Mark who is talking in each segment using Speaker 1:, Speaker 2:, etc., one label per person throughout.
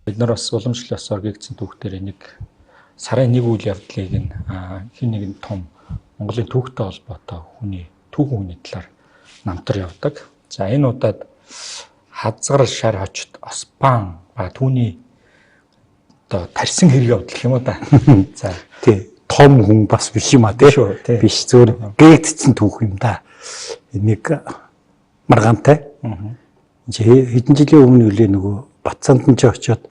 Speaker 1: Бид нар бас уламжлал ёсоор гэгдсэн түүхтэр нэг сарын нэг үйл явдлыг нь хин нэгэн том Монголын түүхтэй холбоотой хүний түүхэн хүний талаар намтар явдаг. За энэ удаад хазгар шар хочд Оспан ба түүний одоо тарьсан хэрэг явдал гэх юм уу да. За
Speaker 2: тий, том хүн бас биш юм а тий. Биш, зөвөр гэгдсэн түүх юм да. Нэг маргаантай. Хэдэн жилийн өмнө үлээ нөгөө Батцаанд нь ч очиод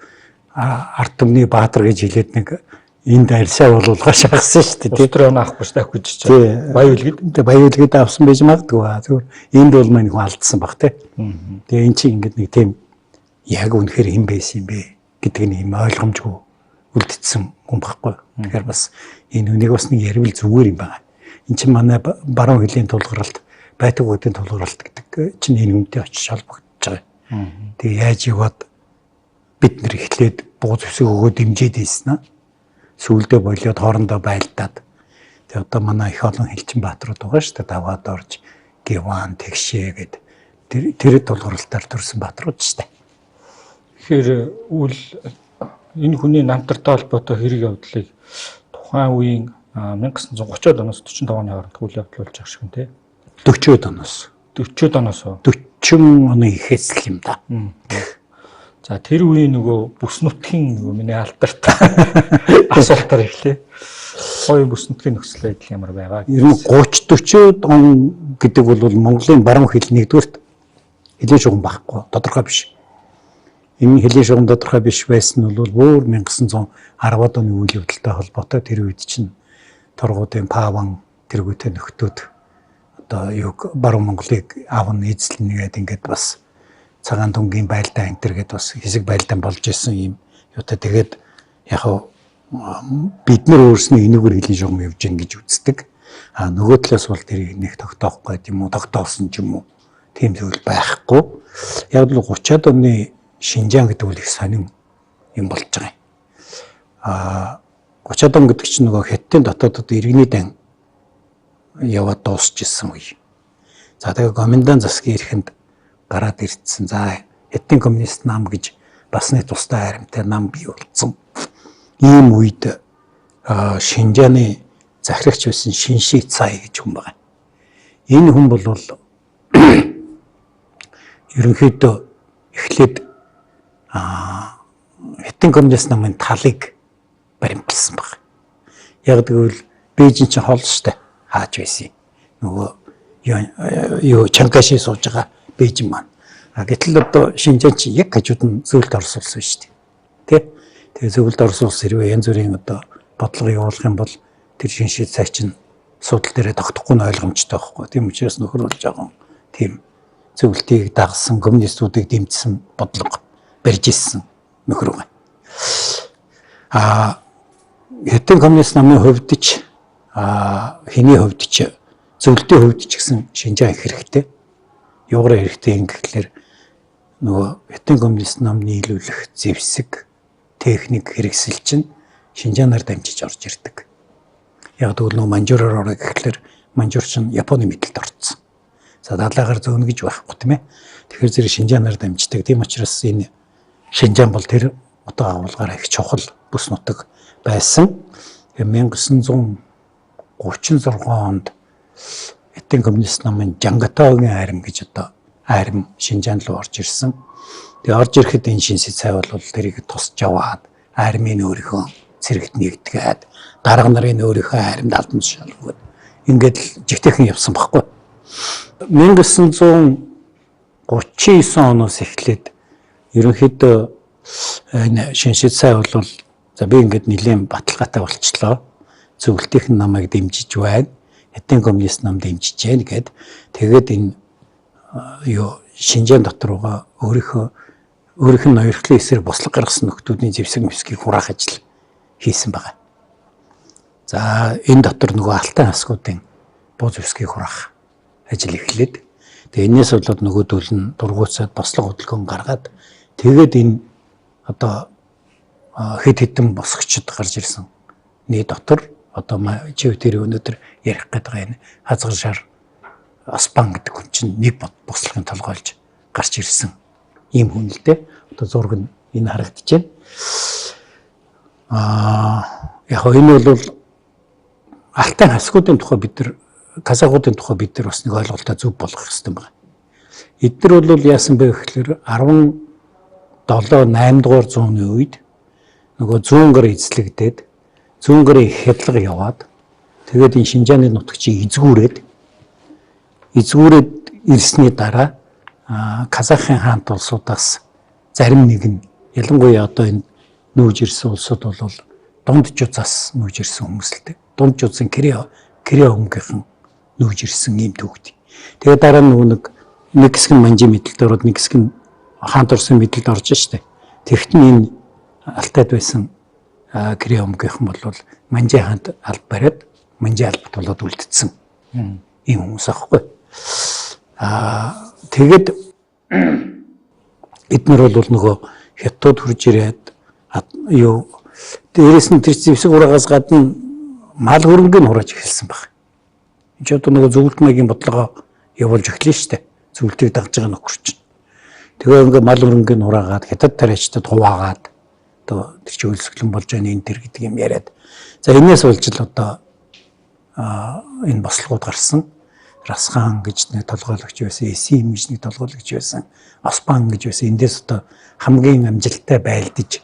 Speaker 2: ард түмний баатар гэж хэлээд нэг энд арьсаа болуулгаа шахсан шүү дээ.
Speaker 1: Улс төрөө авахгүй шүү дээ гэж чинь. Баян үлгэд.
Speaker 2: Баян үлгэд авсан байж магадгүй. Зүгээр энд бол маань хүн алдсан баг тий. Тэгээ эн чинь ингээд нэг тийм яг үнэхээр хэн байсан юм бэ гэдэг нь юм ойлгомжгүй үлдсэн хүн байхгүй. Тэгэхээр бас энэ үнийг бас нэг ярил зүгээр юм байна. Эн чинь манай баруун хөлийн тулгаралт, байтуг үдийн тулгаралт гэдэг чинь энэ хүнтэй очиж холбогдож байгаа. Тэгээ яаж яваад бид нэр эхлээд буу зэвсэг өгөө дэмжиж ийсэн аа. Сүүлдээ болиод хоорондоо байлдаад. Тэгээ одоо манай их олон хилчин бааtruуд байгаа шүү дээ. Даваад орж Гиван, Тэгшээ гэд тэр тулгаралтаар төрсэн бааtruуд шүү дээ.
Speaker 1: Тэгэхээр үйл энэ хүний намтартай холбоотой хэрэг явдлыг тухайн үеийн 1930-ад оноос 45 оны хооронд үйл явдал болж байгаа шиг тий.
Speaker 2: 40-од оноос.
Speaker 1: 40-од оноос уу?
Speaker 2: 40 оны ихээс л юм да.
Speaker 1: За тэр үеийн нөгөө бүс нутгийн нөгөө миний алдарт асуултаар эхлэе. Хоёр бүс нутгийн нөхцөл байдал ямар байгаа?
Speaker 2: Ер нь 30 40-од он гэдэг бол Монголын баруун хил нэгдүгüрт хилийн шугам байхгүй, тодорхой биш. Энэ хилийн шугам тодорхой биш байсан нь бол бүр 1910-ад оны үйл явдалтай холбоотой. Тэр үед чинь торгуудын паван тэргүүтэй нөхдүүд одоо юг баруун Монголыг аавн эзлэнэ гэдэг ингээд бас цагаан дүнгийн байлдаан энэ төр гэдээ бас хэсэг байлдаан болж исэн юм юутай. Тэгээд яг бид нар өөрснөө энэгээр хилийн шугам явж гин гэж үздэг. А нөгөө талаас бол тэрийг нэг тогтоох гээд юм уу, тогтоосон ч юм уу тийм зүйл байхгүй. Яг л 30-ад оны Шинжаан гэдэг үл их сонин юм болж байгаа юм. А 30-ад он гэдэг чинь нөгөө Хятадын дотоодод иргэний дан яваад дуусч ирсэн үе. За тэгээ Гоминдан засгийн эрхэнд гараад ирдсэн. За Хятадын коммунист нам гэж бас нэг тустай харимтай нам бий болсон. Ийм үед Шинжааны захирагч байсан Шинши Цай гэж хүн байгаа. Энэ хүн бол ерөнхийдөө эхлээд Хятадын коммунист намын талыг баримтлсан баг. Яг тэгвэл Бээжин чинь хол штэ хааж байсан. Нөгөө юу Чанкаши сууж байгаа Бээжин маань. А гэтэл одоо Шинжаан чинь яг хажууд нь зөвлөлт орсуулсан шүү дээ. Тэ? Тэгээ зөвлөлт орсуулсан хэрвээ янз бүрийн одоо бодлого явуулах юм бол тэр Шинши Цай чинь суудал дээрээ тогтохгүй нь ойлгомжтой байхгүй. Тийм учраас нөхөр бол жоохон тийм зөвлөлтийг дагсан, коммунистуудыг дэмжсэн бодлого барьж ирсэн нөхөр байгаа. А Хятадын коммунист намын хувьд ч хэний хувьд ч зөвлөлтийн хувьд ч гэсэн Шинжаан их хэрэгтэй. Юугаар хэрэгтэй юм гэхлээр нөгөө Хятадын коммунист нам нийлүүлэх зэвсэг, техник хэрэгсэл чинь Шинжаанаар дамжиж орж ирдэг. Яг тэгвэл нөгөө Манжураар орё гэхлээр Манжур чинь Японы мэдлэлд орцсон. За далаагаар зөөнө гэж байхгүй тийм ээ. Тэгэхээр зэрэг Шинжаанаар дамждаг. Тийм учраас энэ Шинжаан бол тэр утга агуулгаар их чухал бүс нутаг байсан. 1936 онд Хятадын коммунист намын Жангатаогийн арим гэж одоо арим Шинжаан руу орж ирсэн. Тэгээ орж ирэхэд энэ Шинши Цай бол тэрийг тусч аваад армийн өөрийнхөө цэрэгт нэгтгээд дарга нарын өөрийнхөө аримд албан тушаалгууд ингээд л жигтэйхэн явсан байхгүй. 1939 оноос эхлээд ерөнхийдөө энэ Шинши Цай бол за би ингээд нэлээд баталгаатай болчлоо. Зөвлөлтийнх нь намайг дэмжиж байна. Хятадын коммунист нам дэмжиж байна гэд. Тэгээд энэ юу Шинжаан дотор байгаа өөрийнх нь ноёрхлын эсрэг бослого гаргасан нөхдүүдийн зэвсэг мэвсгийг хураах ажил хийсэн байгаа. За энэ дотор нөгөө алтан хасгуудын буу зэвсгийг хураах ажил эхлээд тэгээ энэс болоод нөгөөдөл нь дургуутсаад бослого хөдөлгөөн гаргаад тэгээд энэ одоо хэд хэдэн босгочд гарч ирсэн. Нэг дотор одоо чив тэр өнөөдөр ярих гэдэг энэ хазгар шар Оспан гэдэг хүн чинь нэг бослогын толгойлж гарч ирсэн ийм хүн л дээ. Одоо зураг нь Энэ харагдаж байна. Яг энэ бол Алтай хасгуудын тухай бид нар, казахуудын тухай бид нар бас нэг ойлголтоо зөв болгох хэрэгтэй байна. Эдгээр бол яасан бэ гэхээр 17 8 дугаар зууны үед нөгөө зүүн гар эзлэгдээд, зүүн гарын их хядлага яваад, тэгээд энэ Шинжааны нутагчийг эзгүүрээд ирсний дараа Казахын хаант улсуудаас зарим нэг нь, ялангуяа одоо энэ нүүж ирсэн улсууд бол дунд жузаас нүүж ирсэн хүмүүс л дээ. Дунд жузын Кре өмгийнхэн нүүж ирсэн ийм түүхт. Тэгээд дараа нь нөгөө нэг хэсэг нь манжийн мэдлэлд ороод, нэг хэсэг нь хаант улсын мэдлэлд орж штэ. Тэгэхдээ энэ Алтайд байсан Кре өмгийнхэн бол манжийн хаант алба бариад, манжийн албат болоод үлдсэн ийм хүмүүс аахгүй. Тэгээд эднэр бол нөгөө хятад хурж ирээд юу дээрэс нь тэр зэвсэг хураагаас гадна мал хөрөнгө нь хурааж эхэлсэн баг. Энд ч одоо нөгөө зөвлөлт маягийн бодлогоо явуулж эхлэв шүү дээ. Зөвлөлтийг дагж байгаа нөхөр чинь. Тэгээ ингээ мал хөрөнгө нь хураагаад хятад тариачтад хуваагаад одоо тэр чинь өлсгөлэн болж байна энэ тэр гэдэг юм яриад. За энэс болж л одоо энэ бослогууд гарсан. Расхан гэж нэг толгойлогч байсан, Эсим гэж нэг толгойлогч байсан, Оспан гэж байсан. Эндээс одоо хамгийн амжилттай байлдаж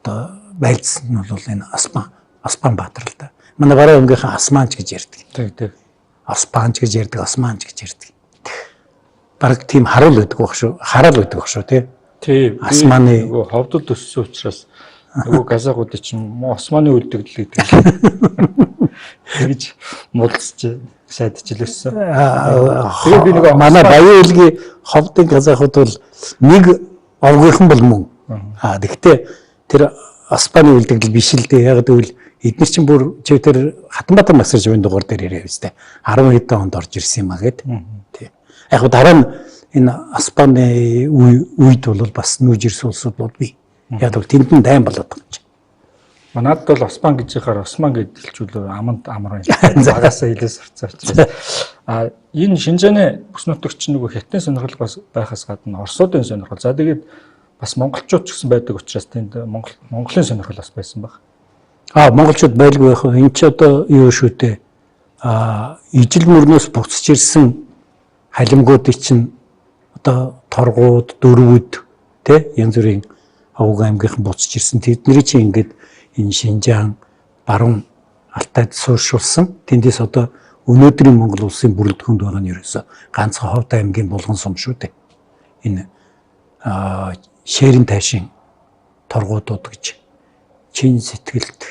Speaker 2: одоо байлдсан нь бол энэ Оспан Баатар л да. Манай баруун өнгийнхэн Османч гэж ярьдаг.
Speaker 1: Тэг.
Speaker 2: Оспанч гэж ярьдаг, Османч гэж ярьдаг. Бараг тийм харуул байдаг байх шүү. Хараал байдаг байх шүү, тий.
Speaker 1: Тий.
Speaker 2: Османы
Speaker 1: нөгөө ховдод өссөн учраас нөгөө казахуудын чинь Османы үлдэгдэл гэдэг. Тэгж муулсч сайдчилсэн.
Speaker 2: Тэгээ би нөгөө манай Баян уулгийн ховдын казахууд бол нэг овгийнхан бол мөн. Тэгтээ тэр Оспаны үлдэгдэл биш л дээ. Яг гэвэл эдгээр чинь бүр чи тэр Хатанбаатар Масарживын дугаар дээр яриа биз дээ. 10 хэдэн онд орж ирсэн юм а гэд. Тий. Яг го дараа нь энэ Оспаны үед бол бас нүүж ирсэн улсууд бол бий. Яг бол тэнд нь дайн болоод байгаа юм чи.
Speaker 1: Манад бол Осман гэж яхаар Осман гэдэл хэлчихвэл аманд амар байна. Багасаа хэлээ сурцсан учраас. Энэ Шинжааны бүс нутагч нөгөө хятадын сонирхол бас байхаас гадна Оросуудын сонирхол. За тэгээд бас монголчууд ч гэсэн байдаг учраас тэнд Монголын сонирхол бас байсан баг.
Speaker 2: Монголчууд байлгүй яах вэ? Энд чи одоо юу шүү дээ. Ижил мөрнөөс буцаж ирсэн халимгуудыг чинь одоо торгууд, дөрвүүд тэ янз бүрийн овг аймгийнхан буцаж ирсэн. Тэдний чинь ингээд энэ Шинжаан, баруун Алтайд суурьшуулсан. Тэндээс одоо өнөөдрийн Монгол улсын бүрэлдэхүүнд байгаа нь ерөөсөө ганцхан Ховд аймгийн Булган сум шүү дээ. Энэ шээрэн тайшин торгуудууд гэж чин сэтгэлд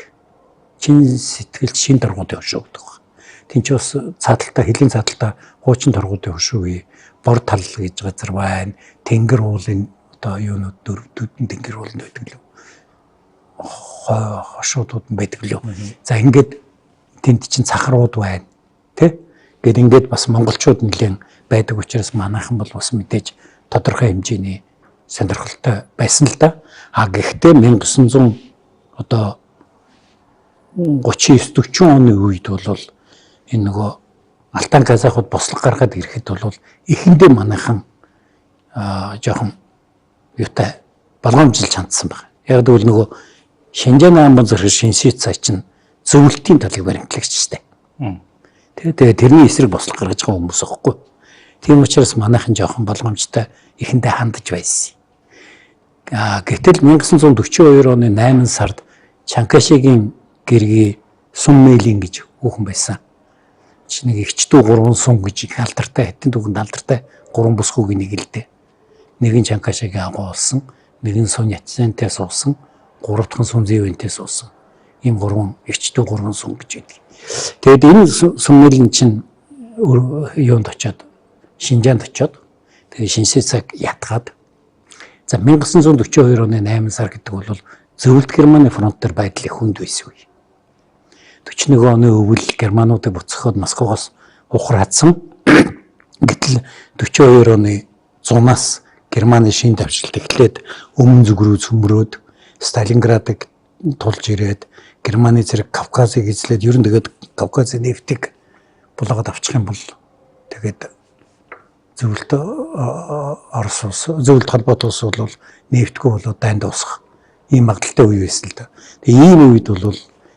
Speaker 2: шин торгуудын хөшөө гэдэг байна. Тэнд ч бас цааталтай, хэлийн цааталтай хуучин торгуудын хөшөө үе бор тал гэж газар байна. Тэнгэр уулын одоо юунууд дөрвдүүдэн тэнгэр ууланд байдаг лөө. Хошуудууд нь байдаг лөө. За ингээд тэнд чинь цахрууд байна. Тэ? Гэт ингээд бас монголчууд нэлээд байдаг учраас манайхан бол бас мэдээж тодорхой хэмжээний сонирхолтой байсан л да. Гэхдээ 1900 одоо 39 40 оны үед бол энэ нөгөө Алтан казахууд бослого гаргаад ирэхэд бол эхэндээ манайхан жоохон юутай болгоомжилж хандсан байна. Яг гэвэл нөгөө Шинжааны амбан зэрэг Шинсицаа чинь зөвлөлтийн талыг баримтлагч штэ. Тэгээ тэрний эсрэг бослого гаргаж байгаа хүмүүс аахгүй. Тийм учраас манайхан жоохон болгоомжтой эхэндээ хандаж байсан. Гэтэл 1942 оны 8 сард Чанкашигийн гэргий Сум Мэйлийн гэж хүүхэн байсан. Чи нэг эгчдүү 3 сум гэж их алдартай, хятадын түүхэнд алдартай 3 бүс хүүгийн нэг л дээ. Нэг нь Чанкашигийн агуу болсон, нэг нь Сун Ятсентэй суусан, 3 дахь нь Сун Зэвэнтэй суусан. Ийм 3 эгчдүү 3 сум гэж байдаг. Тэгээд энэ Сум Мэйлийн чинь юунд очиод, Шинжаанд очиод, тэгээ Шинсэцаг ятгаад, за 1942 оны 8 сар гэдэг бол Зөвлөлт Германы фронт дээр байдал их хүнд байсан үе. 41 оны өвөл германуудыг буцахад Москвоос ухраадсан. Гэтэл 42 оны зунаас Германы шин давшилт эхлээд өмнө зүг рүү цөмрөөд Сталинградыг тулж ирээд Германы зэрэг Кавказыг эзлээд ер нь тэгээд Кавказын нефтийг булаагаад авчих юм бол тэгээд Зөвлөлт Орос улс, зөвлөлт холбоот улс бол нефтгүй болоод дайн дуусах ийм магадлалтай үе байсан л да. Тэгээ ийм үед бол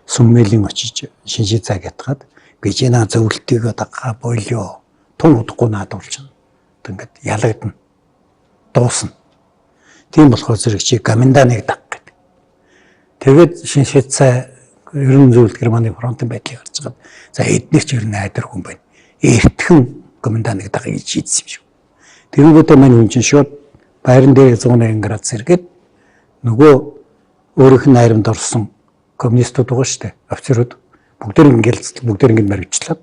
Speaker 2: Сүммэлийн очиж шинжээ цаг ятгаад бижина зөвлөлтийг даггаа болио тун удахгүй наадуулчихна. Одоо ингээд ялагдана. Дуусна. Тийм болохоор зэрэг чи Гоминданыг даг гэдэг. Тэгээд шинжээ цай ер нь зөвлөлт Германы фронтын байдлыг харж байгаад за эднэр ч ер нь айдар хүн байна. Эртхэн Гоминданыг дагыг гэж шийдсэн юм шиг. Тэгэнгүүтээ мань хүн чинь шууд байран дээр 180 градус эргээд нөгөө өөрийнх нь найрамд орсон коммунистууд байгаа шүү дээ. Офицерууд бүгдээр ингээд бүгдээр ингээд мэрэгчлээд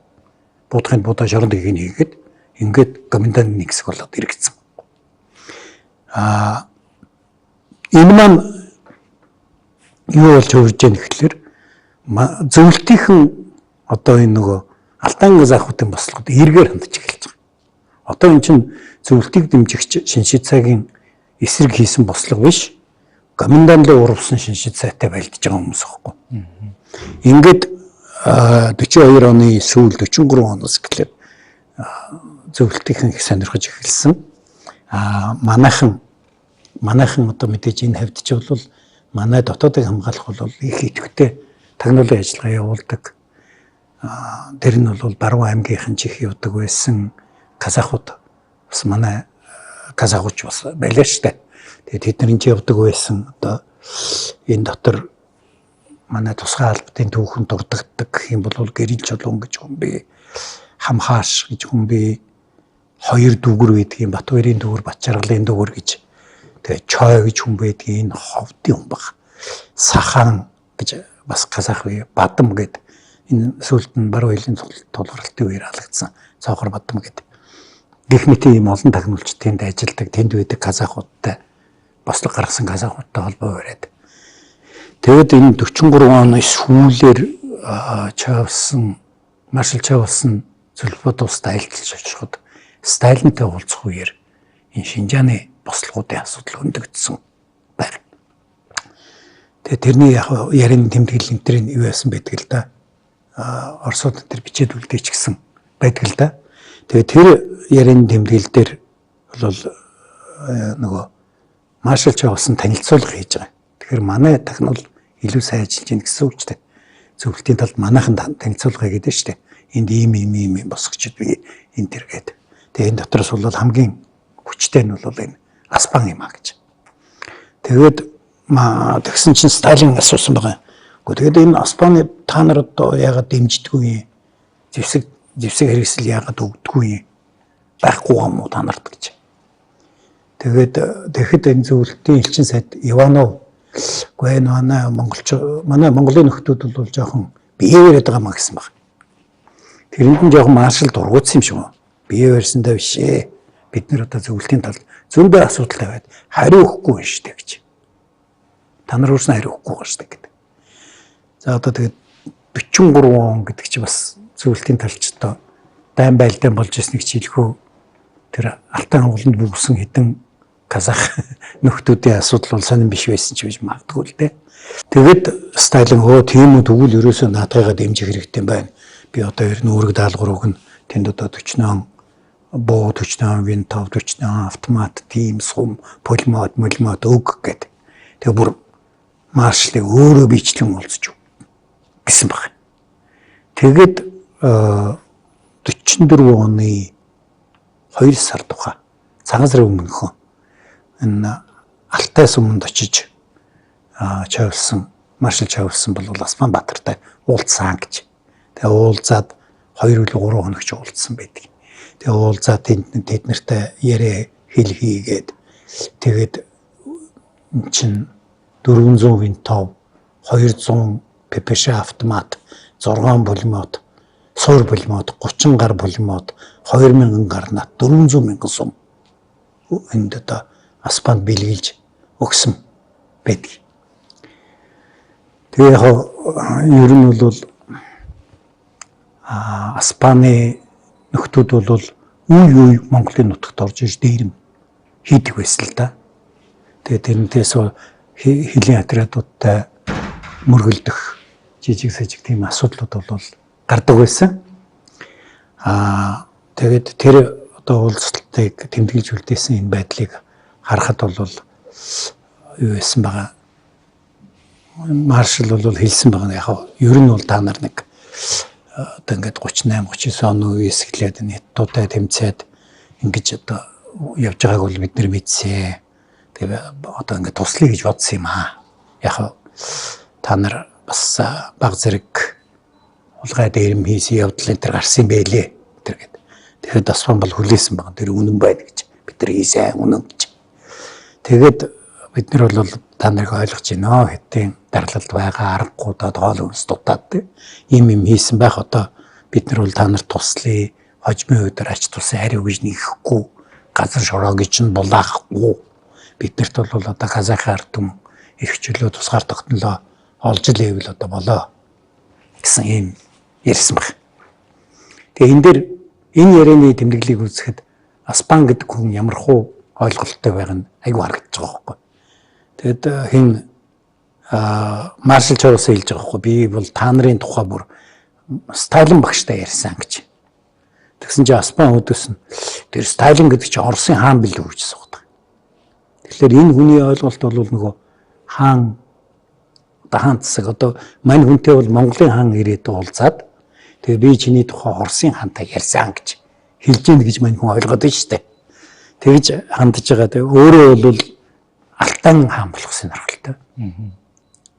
Speaker 2: буудахын будаа шоронд хийх хийгээд ингээд Гоминдан нэг хэсэг болоод эргэцсэн. Аа энэ маань юу болж хөрж яах гэхэлэр зөвлөлтийнхэн одоо энэ нөгөө Алтан казахуудын бослогод эргээр хандж эхэлж байгаа. Одоо эн чинь зөвлөлтийг дэмжигч шиншид цагийн эсрэг хийсэн бослого биш. Гоминдан руу урвсан шиншид сайтай байлдж байгаа хүмүүс аахгүй. Ингээд 42 оны сүүл 43 оноос эхлээд зөвлөлтийнхэн их сонирхож эхэлсэн. Аа манайхан одоо мэдээж энэ хавьд ч бол манай дотоодыг хамгаалах бол их идэвхтэй тагнуулын ажиллагаа явуулдаг. Тэр нь бол Баруун аймгийнхан чих явдаг байсан казахууд бас манай казахууч бас байлаа штэ. Тэгээд тэд нар энэ явдаг байсан. Одоо энэ дотор манай тусгай албатын түүхэн дурддагдаг гэх юм бол гэрэл чулуун гэж хүн би, хамхааш гэж хүн би, хоёр дүүгэр байдгийн Батбаярын дүүгэр, Батчаргалын дүүгэр гэж, тэгээд Чой гэж хүн байдгийн, энэ ховдын хүн баг. Сахан гэж бас казах бий, Бадам гэд энэ сүүлд нь баруун хилийн тулгуурлалтын үеэр алагдсан Цоохор Бадам гэд. Гэх мэт ийм олон тагнуулч тэнд ажилладаг, тэнд байдаг казахуудтай бослого гаргасан казахуудтай холбоо бариад. Тэгэд энэ 43 оны сүүлээр Чавсан, маршал Чавсан Зүлбод улстай айлталж очиход Сталинтай уулзах үеэр энэ Шинжааны бослогуудын асуудал хөндөгдсөн байна. Тэгээ тэрний яг ярины тэмдэглэл энэ тэрийн юу яасан байдаг л да. Оросууд тэр бичээд үлдээч гэсэн байдаг л да. Тэгээ тэр ярины тэмдэглэл дээр бол нөгөө маршал Чавсан танилцуулга хийж байгаа. Тэгэхээр манай тагнуул илүү сайн ажиллаж байна гэсэн үг ч дээ. Зөвлөлтийн талд манайхан танилцуулга хийгээд шүү дээ. Энд ийм ийм ийм босгочд би энэ төр гээд. Тэгээ энэ дотроос бол хамгийн хүчтэй нь бол энэ Аспан юм а гэж. Тэгээд тэгсэн чинь Сталин асуусан байгаа. Гэхдээ тэгээд энэ Аспаны та нар одоо яагаад дэмждэггүй юм? Зэвсэг хэрэгсэл яагаад өгдөггүй юм? Байхгүй юм уу та нарт гэж. Тэгээд тэгэхэд энэ зөвлөлтийн элчин сайд Иванов үгүй энэ манай монголч манай Монголын нөхдүүд бол жоохон бие яриад байгаа маа гэсэн баг. Тэрэнд нь жоохон маршал дургуутсан юм шиг байна. Бие барьсандаа биш ээ. Бид нар одоо зөвлөлтийн талд зөндөө асуудал тавиад хариу өгөхгүй юм шүү дээ гэж. Та нар өөрснөө хариу өгөхгүй байгаа шүү дээ гэдэг. За одоо тэгээд 43 он гэдэг чи бас зөвлөлтийн талч одоо дайн байлдаан болж ирснийг чийлэхүү тэр алтан агууланд бүгсэн хэдэн казах нөхдүүдийн асуудал бол сонирн биш байсан ч гэж магадгүй л дээ. Тэгэд Сталин өө тийм үү тэгвэл ерөөсөө наадгайгаа дэмжих хэрэгтэй юм байна. Би одоо ер нь үүрэг даалгавар өгнө. Тэнд одоо 40 буу 40 винтов 40 автомат тийм сум пулемет мулемет өг гэд. Тэгээ бүр маршлыг өөрөө бичлэн уулзч гэсэн баг. Тэгээд 44 оны 2 сар тухай цагаан сарын өмнөхөн энэ Алтай суманд очиж чавлсан маршал чавлсан бол Аспан Баатартай уулзсан гэж. Тэгээ уулзаад 2 или 3 хоног ч уулзсан байдаг. Тэгээ уулзаад тэнд нартай яриа хэл хийгээд тэгээд эн чин 400 винтов 200 ППШ автомат 6 пулемет суур пулемет 30 гар пулемет 2000 гранат 400 мянган сум энд одоо Аспанд бэлгэлж өгсөн байдаг. Тэгээ яг ер нь бол Аспаны нөхдүүд бол үе үе Монголын нутагт орж иж дээрэм хийдэг байсан л да. Тэгээ тэрнээс хөлийн отрядуудтай мөргөлдөх жижиг сажиг тийм асуудлууд бол гардаг байсан. Тэгээд тэр одоо уулзалтыг тэмдэглэж үлдээсэн энэ байдлыг харахад бол юу байсан байгаа. Маршал бол хэлсэн байгаа. Яг ер нь бол та нар нэг одоо ингээд 38 39 оны үеэс эхлээд энэ хятадтай тэмцээд ингэж одоо явж байгааг бол бид нар мэдсэн. Тэгээ одоо ингээд туслая гэж бодсон юм аа. Яг та нар бас баг зэрэг хулгай дээрэм хийсэн явдал энэ төр гарсан юм байлээ. Тэр гээд. Тэгэхэд Осман бол хүлээсэн байгаа. Тэр үнэн байна гэж. Бид нар хийсэн үнэн гэж. Тэгээд бид нар бол та нарыг ойлгож байна. Хятадын дарлалд байгаа аргагуудад хоол хүнс дутаад ийм юм хийсэн байх. Одоо бид нар бол та нарт туслая. Хожмын үед ач тусын хариу гэж нэхэхгүй, газар шороо гэж нь булаахгүй. Биднэрт бол одоо Казахын ард түмэн эрх чөлөө тусгаар тогтнолоо олж л ивэл одоо болоо гэсэн ийм ярьсан баг. Тэгээ энэ дээр энэ ярианы тэмдэглэлийг үзэхэд Аспан гэдэг хүн ямар хуу ойлголттой байгаа нь айгүй харагдаж байгаа байхгүй. Тэгэд хин маршал Чоруусаа хэлж байгаа байхгүй. Би бол та нарын тухай бүр Сталин багштай ярьсан гэж. Тэгсэн чинь Аспан өөдөөс нь тэр Сталин гэдэг чинь Оросын хаан билүү гэж асуудаг. Тэгэхээр энэ хүний ойлголт бол нөгөө хаан одоо хаан засаг одоо мань хүнтэй бол Монголын хаан ирээд уулзаад тэгээ би чиний тухай Оросын хаантай ярьсан гэж хэлж гин гэж мань хүн ойлгоод байна шүү дээ. Тэгж хандж байгаа. Тэгээ өөрөө бол Алтан хаан болох сонирхолтой.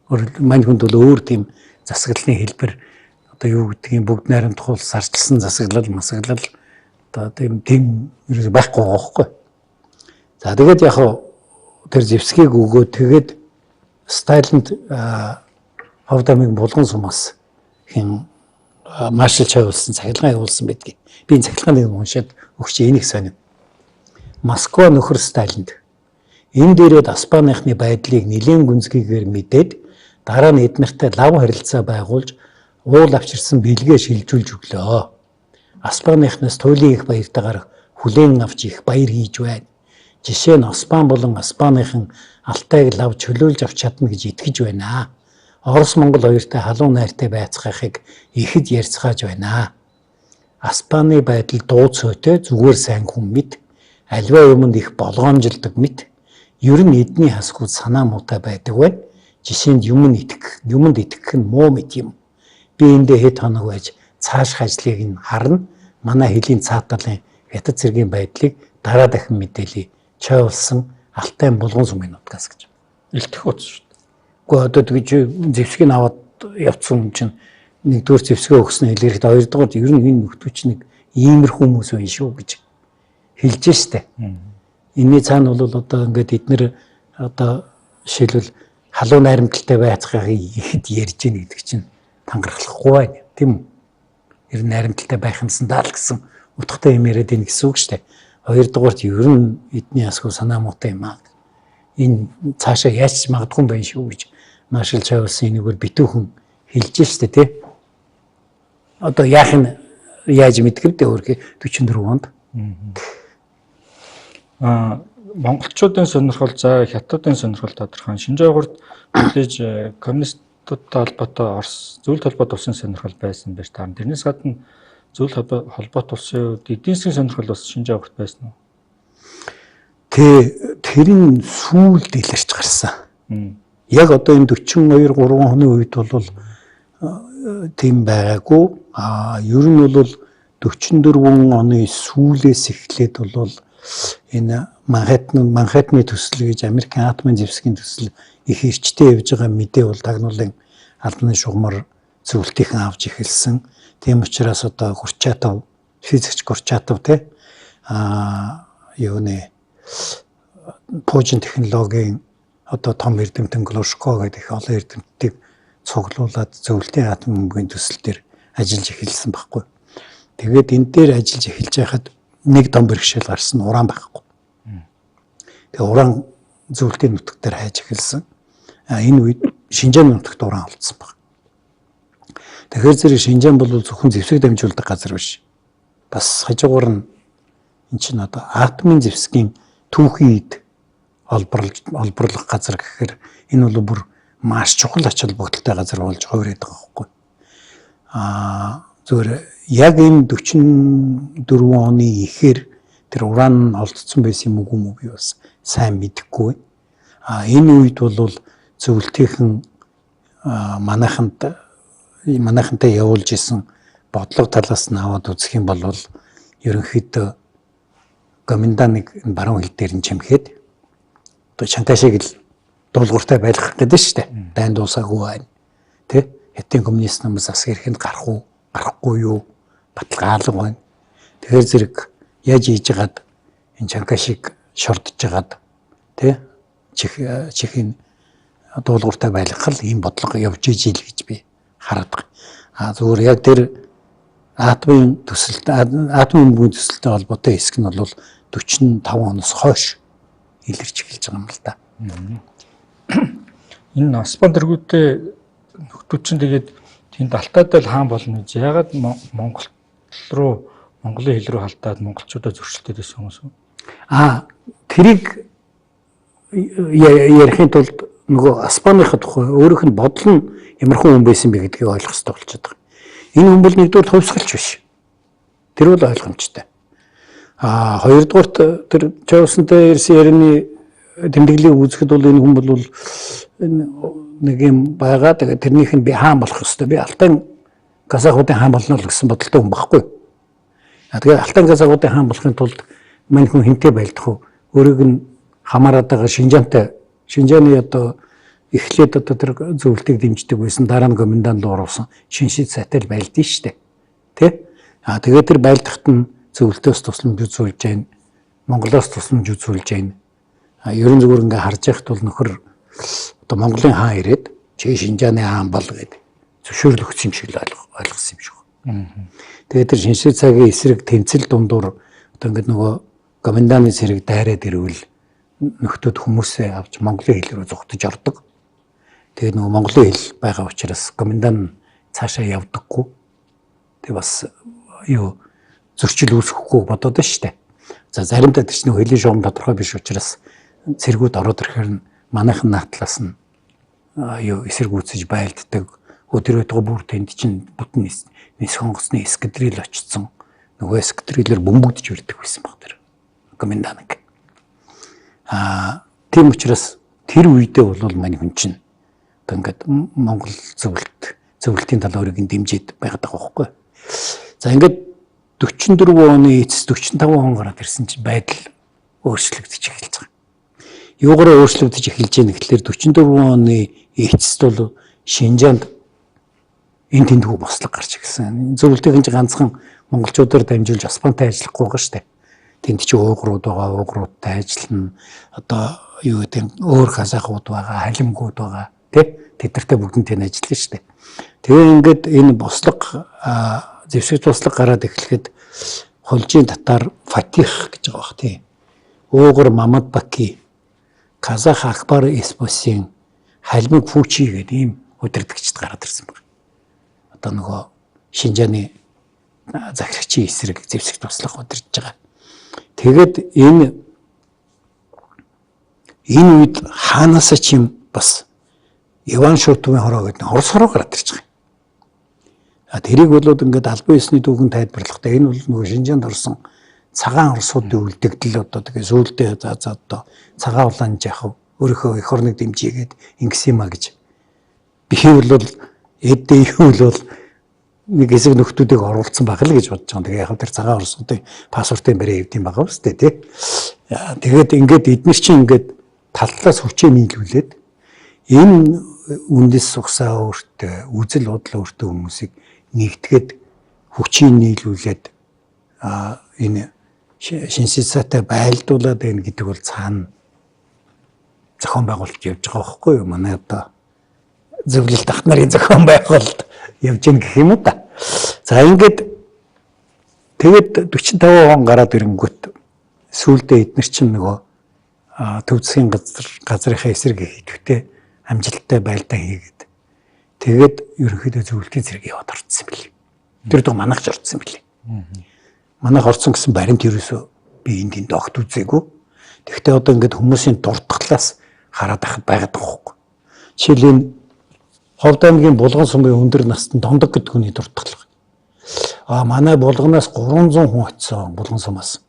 Speaker 2: Өөр мань хүнд бол өөр тийм засаглалын хэлбэр одоо юу гэдгийг бүгд найрамдах улс арчилсан засаглал масаглал одоо тийм ерөөс байхгүй байгаа байхгүй. За тэгээд яг тэр зэвсгийг өгөө тэгээд Сталинд Ховдамыг булган сумаас хин маршал чавуулсан цахилгаан явуулсан байдгийг. Би энэ цахилгааныг уншаад өгч энийг сонив. Москва нөхөр Сталинд энэ дээрээ Аспаныхны байдлыг нэлээн гүнзгийгээр мэдээд дараа нь эднэртэй лав харилцаа байгуулж уул авчирсан бэлгээ шилжүүлж өглөө. Аспаныхнаас туйлын их баяртайгаар хүлээн авч их баяр хийж байна. Жишээ нь Осман болон Аспаныхан Алтайг лав чөлөөлж авч чадна гэж итгэж байна. Орос Монгол хоёртой халуун найртай байцгаахыг ихэд ярьцгааж байна. Аспаны байдал дууцойтой зүгээр сайн хүн мэд, альва юмд их болгоомжилдог мэт. Ер нь эдний хасгууд санаа муутай байдаг байна. Жишээнд юмд итгэх нь муу мэт юм. Би эндээ хэд хоног байж цаашх ажлыг нь харна. Манай хөлийн цааталын хятад цэргийн байдлыг дараа дахин мэдээлье. Чойлсон Алтай булган сумын нутгаас гэж.
Speaker 1: Илтгэх утас шүү дээ.
Speaker 2: Гэхдээ одоо тэгж зэвсгийг аваад явцсан хүн чинь нэгдүгээр зэвсгээ өгсөн хэлэхэд хоёрдугаар ер нь энэ нөхдүүч нэг иймэрхүү хүмүүс байна шүү гэж хэлж штэ. Энийний цаана бол одоо ингээд эднэр одоо жишээлбэл халуун найрамдалтай байцгаахыг ихэд ярьж гин гэдэг чинь тангарахлахгүй байна, тийм үү? Ер нь найрамдалтай байх юмсан даа л гэсэн утгатай юм яриад ийн гэсэн үг штэ. Хоёрдугаарт ер нь эдний асгүй санаа муутай юм аа. Энэ цаашаа яаж ч магадгүй юм байна шүү гэж маршал Чавелсын энэгээр битүүхэн хэлж штэ, тий? Одоо яах нь яаж мэдгэв дээ өөр 44 онд.
Speaker 1: Монголчуудын сонирхол за хятадын сонирхол тодорхой. Шинжаагарт мэдээж коммунистуудтай холбоотой Орос зөвлөлт холбоот улсын сонирхол байсан байж таарна. Тэрнээс гадна зөвлөлт холбоот улсын хувьд эдийн засгийн сонирхол бас Шинжаагарт байсан уу?
Speaker 2: Тэ, тэр нь сүүлд илэрч гарсан. Яг одоо энэ 42 3 оны үед бол тийм байгаагүй. А ер нь бол 44 оны сүүлээс эхлээд бол энэ Манхэттны төсөл гэж Америкийн атомын зэвсгийн төсөл их эрчтэй явж байгаа мэдээ бол тагнуулын албаны шугамар зөвлөлтийнхэн авч эхэлсэн. Тийм учраас одоо Курчатов, физикч Курчатов те юуны пуужин технологийн одоо том эрдэмтэн Глушко гэдэг их олон эрдэмтдийг цуглуулад зөвлөлтийн атом бөмбөгийн төсөл дээр ажиллаж эхэлсэн байхгүй. Тэгээд энэ дээр ажиллаж эхэлж байхад нэг том бэрхшээл гарсан, уран байхгүй. Тэгээ уран зөвлөлтийн нутаг дээр хайж эхэлсэн. Энэ үед Шинжааны нутагт уран олдсон баг. Тэгэхээр зэрэг Шинжаан бол зөвхөн зэвсэг дамжуулдаг газар биш. Бас хажуугаар нь эн чинь одоо атомын зэвсгийн түүхийн эд олборлох газар гэхээр энэ бол бүр маш чухал ач холбогдолтой газар болж хувираад байгаа байхгүй. Зүгээр яг энэ 44 оны ихээр Тэр уран нь олдсон байсан юм уу би бас сайн мэдэхгүй байна. А энэ үед бол зөвлөлтийнхэн манайхантай явуулж исэн бодлого талаас нь аваад үзэх юм бол ерөнхийдөө Гоминданыг баруун хил дээр нь чимхэд одоо Чанкашиг л дуулууртай байлгах гэдэг нь шүү дээ. Дайн дуусаагүй байна. Тэ? Хятадын коммунист намаас засаг эрхэнд гарах уу, гарахгүй юу? Баталгаа алга байна. Тэгэхээр зэрэг яаж хийж хагаад энэ Чанкашиг шордож хагаад тэ? Чихийн дуулууртай байлгах л ийм бодлого явж ижил гэж би хараад байгаа. А зүгээр яг тэр атомын төсөлт, атомын бөмбөгийн төсөлтэй холбоотой хэсэг нь бол 45 оноос хойш илэрч эхэлж байгаа юм л да.
Speaker 1: Энэ Осман дэргүүдээ нөхдүүд чинь тэгээд тэнд алтайд л хаан болно гэж яагаад Монгол руу, Монголын хил рүү халдаад монголчуудаа зөрчилдөд байсан хүмүүс үү?
Speaker 2: А тэрийг ярихын тулд нөгөө Испаныхаа тухай өөрийнх нь бодол нь ямархан хүн байсан бэ гэдгийг ойлгох хэрэгтэй болчиход байгаа. Энэ хүн бол нэгдүгээр хувьсгалч биш. Тэр бол ойлгомжтой. А хоёрдугаарт тэр Чоусантай ирсэн ярианы тэмдэглэлийг үзэхэд бол энэ хүн бол нэг юм байгаа. Тэгээд тэрнийх нь би хаан болох ёстой. Би Алтан казахуудын хаан болно л гэсэн бодолтой хүн байхгүй. А тэгээд Алтан казахуудын хаан болохын тулд мань хүн хинтээ байлдах вэ? Өөрийг нь хамаарат байгаа Шинжаантай. Шинжааны одоо эхлээд одоо тэр зөвлөлтийг дэмждэг байсан, дараа нь комендант руу оруулсан Шиншид сайтай л байлдсан шүү дээ. Тэ? А тэгээд тэр байлдахт нь зөвлөлтөөс тусламж үзүүлж जैन, Монголоос тусламж үзүүлж जैन. А ерөн зүгээр ингээ харж яхад бол нөхөр одоо Монголын хаан ирээд чи Шинжааны хаан бол гэд зөвшөөрөл өгсөн юм шиг л ойлгосон юм шиг. Тэгээд тэр Шиншид цагийн эсрэг тэмцэл дундуур одоо ингээд нөгөө комендантны цэрэг дайраад ирвэл нөхдүүд хүмүүсээ авч Монголын хил рүү зугтаж ордог. Тэгээд нөгөө Монголын хил байгаа учраас комендант цаашаа явдаггүй. Тэг бас юу зөрчил үүсгэхгүй бодоод байна шүү дээ. За заримдаа тэр чинь нөгөө хөлийн шугам тодорхой биш учраас цэргүүд ороод ирэхээр нь манайхан наатлаас нь юу эсэргүүцэж байлддаг. Өдөр өдгөө бүр тэнд чинь бүтэн нисэх онгоцны эскадрил очсон. Нөгөө эскадрилээр бөмбөгдөж ирдэг байсан баг тэр комендант. А тийм учраас тэр үедээ бол мань хүн чинь одоо ингээд Монгол зөвлөлтийн талаа өөрийг нь дэмжиж байгаад байгаа байхгүй. За ингээд 44 оны эцэс 45 он гараад ирсэн чинь байдал өөрчлөгдөж эхэлж байгаа. Юугаараа өөрчлөгдөж эхэлж байгаа гэхлээр 44 оны эцэст бол Шинжаанд энэ тэндгүү бослого гарч ирсэн. Зөвлөлтийн чинь ганцхан монголчуудаар дамжуулж Испантай ажиллахгүй байгаа шүү дээ. Тэнд чи уугрууд байгаа, уугруудтай ажиллана. Одоо юу гэдэг нь өөр казахууд байгаа, халимгууд байгаа, тий? Тэд нартай бүгдэнтэй нь ажиллана шүү дээ. Тэгээ ингээд энэ бослого, зэвсэг туслага гараад эхлэхэд хулжийн татар Фатих гэж байгаа бах тий. Уугар Мамад Баки, Казах Акбар Эспосин, Халимг Фүчи гэдэг ийм удирдагчид гараад ирсэн байна. Одоо нөгөө Шинжааны захирагчийн эсрэг зэвсэг туслах удирдах байгаа. Тэгээд энэ үед хаанасаа ч юм бас Иван Шутовын хороо гэдэг Орос хороо гараад ирж байгаа юм. А тэрийг болоод ингээд албан ёсны түүхэн тайлбарлахдаа энэ бол нөгөө Шинжаанд орсон цагаан орсуудын үлдэгдэл одоо тэгээ сүүлдээ за за одоо цагаан улаан яах вэ? Өөрийнхөө эх орныг дэмжийгээд ингэсэн юм а гэж. Би бол эдээ юу бол нэг хэсэг нөхдүүдийг оруулсан байх л гэж бодож байгаа. Тэгээ яг тэр цагаан орсуудын паспортын барай эвдэм байгаа үстэй тий. Тэгээд ингээд эднэр чинь ингээд таллаас хүчээ нийлүүлээд энэ үндэс угсаа өөртөө үзэл бодол өөртөө хүмүүсийг нэгтгээд хүчийг нийлүүлээд энэ шинсэлцээтэй байлдуулаад байна гэдэг бол цаана зохион байгуулалт явж байгаа байхгүй юу? Манай одоо зөвлөлт ах нарын зохион байгуулалт явж гин гэх юм уу та. За ингээд тэгээд 45 он гараад ирэнгүүт сүүлдээ эднэр чинь нөгөө төв засгийн газрынхаа эсрэг идэвхтэй амжилттай байлдаа хийгээд тэгээд ерөнхийдөө зөвлөлтийн зэрэг яваад орцсон юм билий. Тэр дүү манайх ч орцсон юм билий. Манайх орцсон гэсэн баримт ерөөсөө би энд энд огт үзээгүй. Тэгэхдээ одоо ингээд хүмүүсийн дуртгалаас хараад байхад байгаад байгаа хөөхгүй. Жишээл энэ Ховд аймгийн Булган сумын өндөр настан Дондог гэдэг хүний дуртгал. А манай Булганаас 300 хүн очсон Булган сумаас.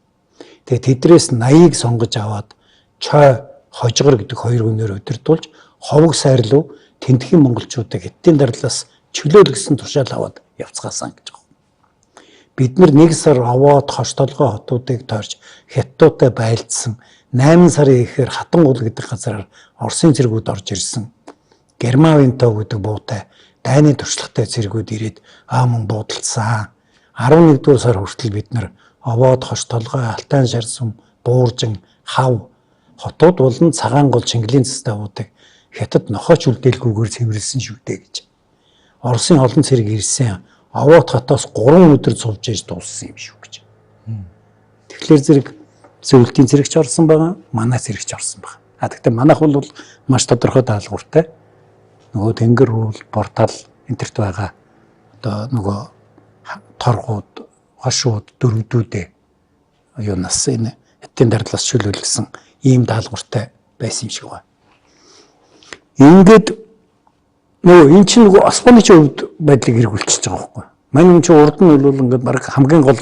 Speaker 2: Тэгээ тэдрээс 80-ыг сонгож аваад Чой Хожгор гэдэг хоёр хүнээр удирдуулж Ховог сайрлуу тентхийн монголчуудыг хятадын дарлаас чөлөөлгсөн тушаал аваад явцгаасан гэж байгаа. Бид нар нэг сар овоод хош толгой хотуудыг тойрч хятадуудтай байлдсан. 8 сарын ихээр Хатангул гэдэг газараар Оросын цэргүүд орж ирсэн. Гермавинто гэдэг буутай дайны туршлагатай цэргүүд ирээд ааман буудалцсан. 11-р сар хүртэл бид нар овоод хош толгой, Алтан шарсум, Бууржин, Хав хотууд болон Цагаан гол Чингэлийн заставуудыг хятад нохооч үлдээлгүйгээр цэвэрлсэн шүү дээ гэж. Оросын олон цэрэг ирсэн. Овоод хотоос 3 өдөр цувж ээж дууссан юм шүү гэж. Тэгэхээр зэрэг зөвлөлтийн цэрэгч орсон байгаа, манай цэрэгч орсон байгаа. А тэгтээ манайх бол маш тодорхой даалгавартай. Нөгөө тэнгэр уул, портал энтерт байгаа. Одоо нөгөө торгууд, хошууд, дөрвдүүдээ юунаас энэ хятадын дарлаас чөлөөлсөн ийм даалгавартай байсан юм шиг байна. Ингээд нөгөө эн чинь нөгөө Османы хувьд байдлыг эргүүлчихэж байгаа байхгүй. Мань энэ чинь урд нь бол ингээд баг хамгийн гол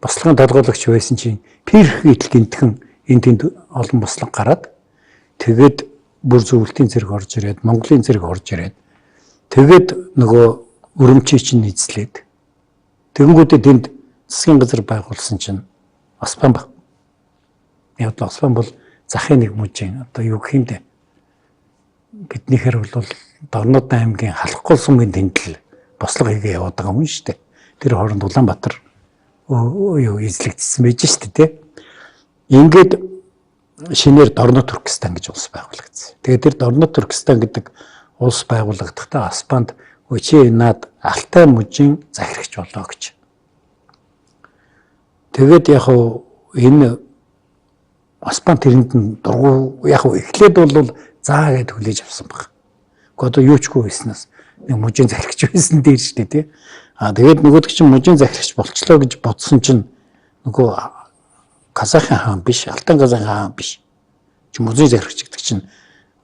Speaker 2: бослогын толгойлогч байсан чинь Пирх гэтэл гинтхэн энэ тэнд олон бослог гараад тэгээд бүр зөвлөлтийн зэрэг орж ирээд Монголын зэрэг орж ирээд тэгээд нөгөө өрөмчий чинь эзлээд тэгэнгүүтээ тэнд засгийн газар байгуулсан чинь Осман баг. Яг л Осман бол захын нэг мужийн одоо юу гэх юм бэ? Биднийхэр бол Дорнод аймгийн Халахгүй сумын тэндэл бослого хийгээ яваад байгаа юм шүү дээ. Тэр хооронд Улаанбаатар юу эзлэгдсэн байж шүү дээ, тэ. Ингээд шинээр Дорнод Туркестан гэж улс байгуулагдсан. Тэгээд тэр Дорнод Туркестан гэдэг улс байгуулагдахдаа Аспанд чи над Алтай мужийн захирагч болоо гэж. Тэгээд яг хуу энэ Аспан тэрэнд нь дургу яг хуу эхлээд бол заа гэд хүлээж авсан баг. Гэхдээ одоо юу чгүй байснаас нэг мужийн захирагч байсан дээр шүү дээ, тий. А тэгээд нөгөөдөг чинь мужийн захирагч болчлоо гэж бодсон чинь нөгөө Казахын хаан биш, Алтан Казахын хаан биш. Чи мужийн захирагч гэдэг чинь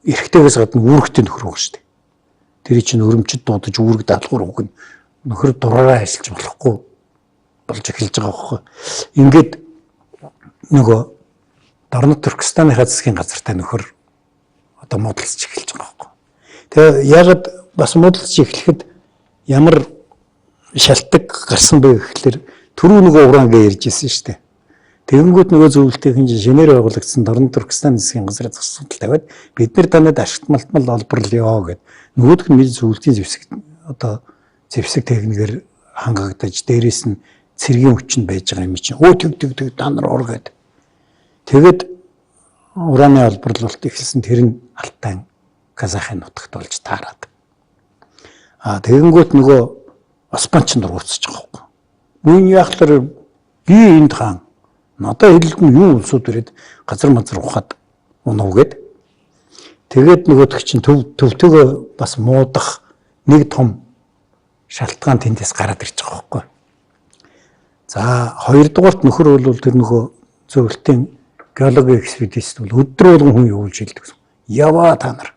Speaker 2: эрэгтэйгээс гадна үүрэгтэй нөхөр байгаа шүү дээ. Тэр чинь өрөмчд дуудаж үүрэг даалгавар өгнө. Нөхөр дураараа ажиллаж болохгүй болж эхэлж байгаа байхгүй. Ингээд нөгөө Дорнод Туркестаныхаа засгийн газартай нөхөр одоо муудалцж эхэлж байгаа байхгүй. Тэгээ ягаад бас муудалцж эхлэхэд ямар шалтгаан гарсан бэ гэхлээр түрүү нөгөө ураангээ ярьж ирсэн шүү дээ. Тэгэнгүүт нөгөө зөвлөлтийн чинь шинээр байгуулагдсан Дорнод Туркестан засгийн газрын асуудал тавиад бид нар танад ашигт малтмал олборлоё гэд нөгөөх нь зөвлөлтийн зэвсэг одоо зэвсэг техникээр хангагдаж дээрээс нь цэргийн хүчин байж байгаа юм чинь өө тэг тэг тэг та нар ор гэд. Тэгээд ураны олборлолт эхэлсэн, тэр нь Алтан Казахын нутагт болж таарад. А тэгэнгүүт нөгөө Осман ч дургуутсаж байгаа байхгүй. Үн яахлаар би энд хаан надад хэлэлгүй юу улсууд ирээд газар мазар ухаад унав гэд. Тэгээд нөгөөх чинь төвтөгөө бас муудах нэг том шалтгаан тэндээс гараад ирж байгаа байхгүй. За хоёрдугаарт нөхөр бол тэр нөгөө зөвлөлтийн геологийн экспедицид бол өдөр болгон хүн явуулж хэлдэг гэсэн. Яваа та нар.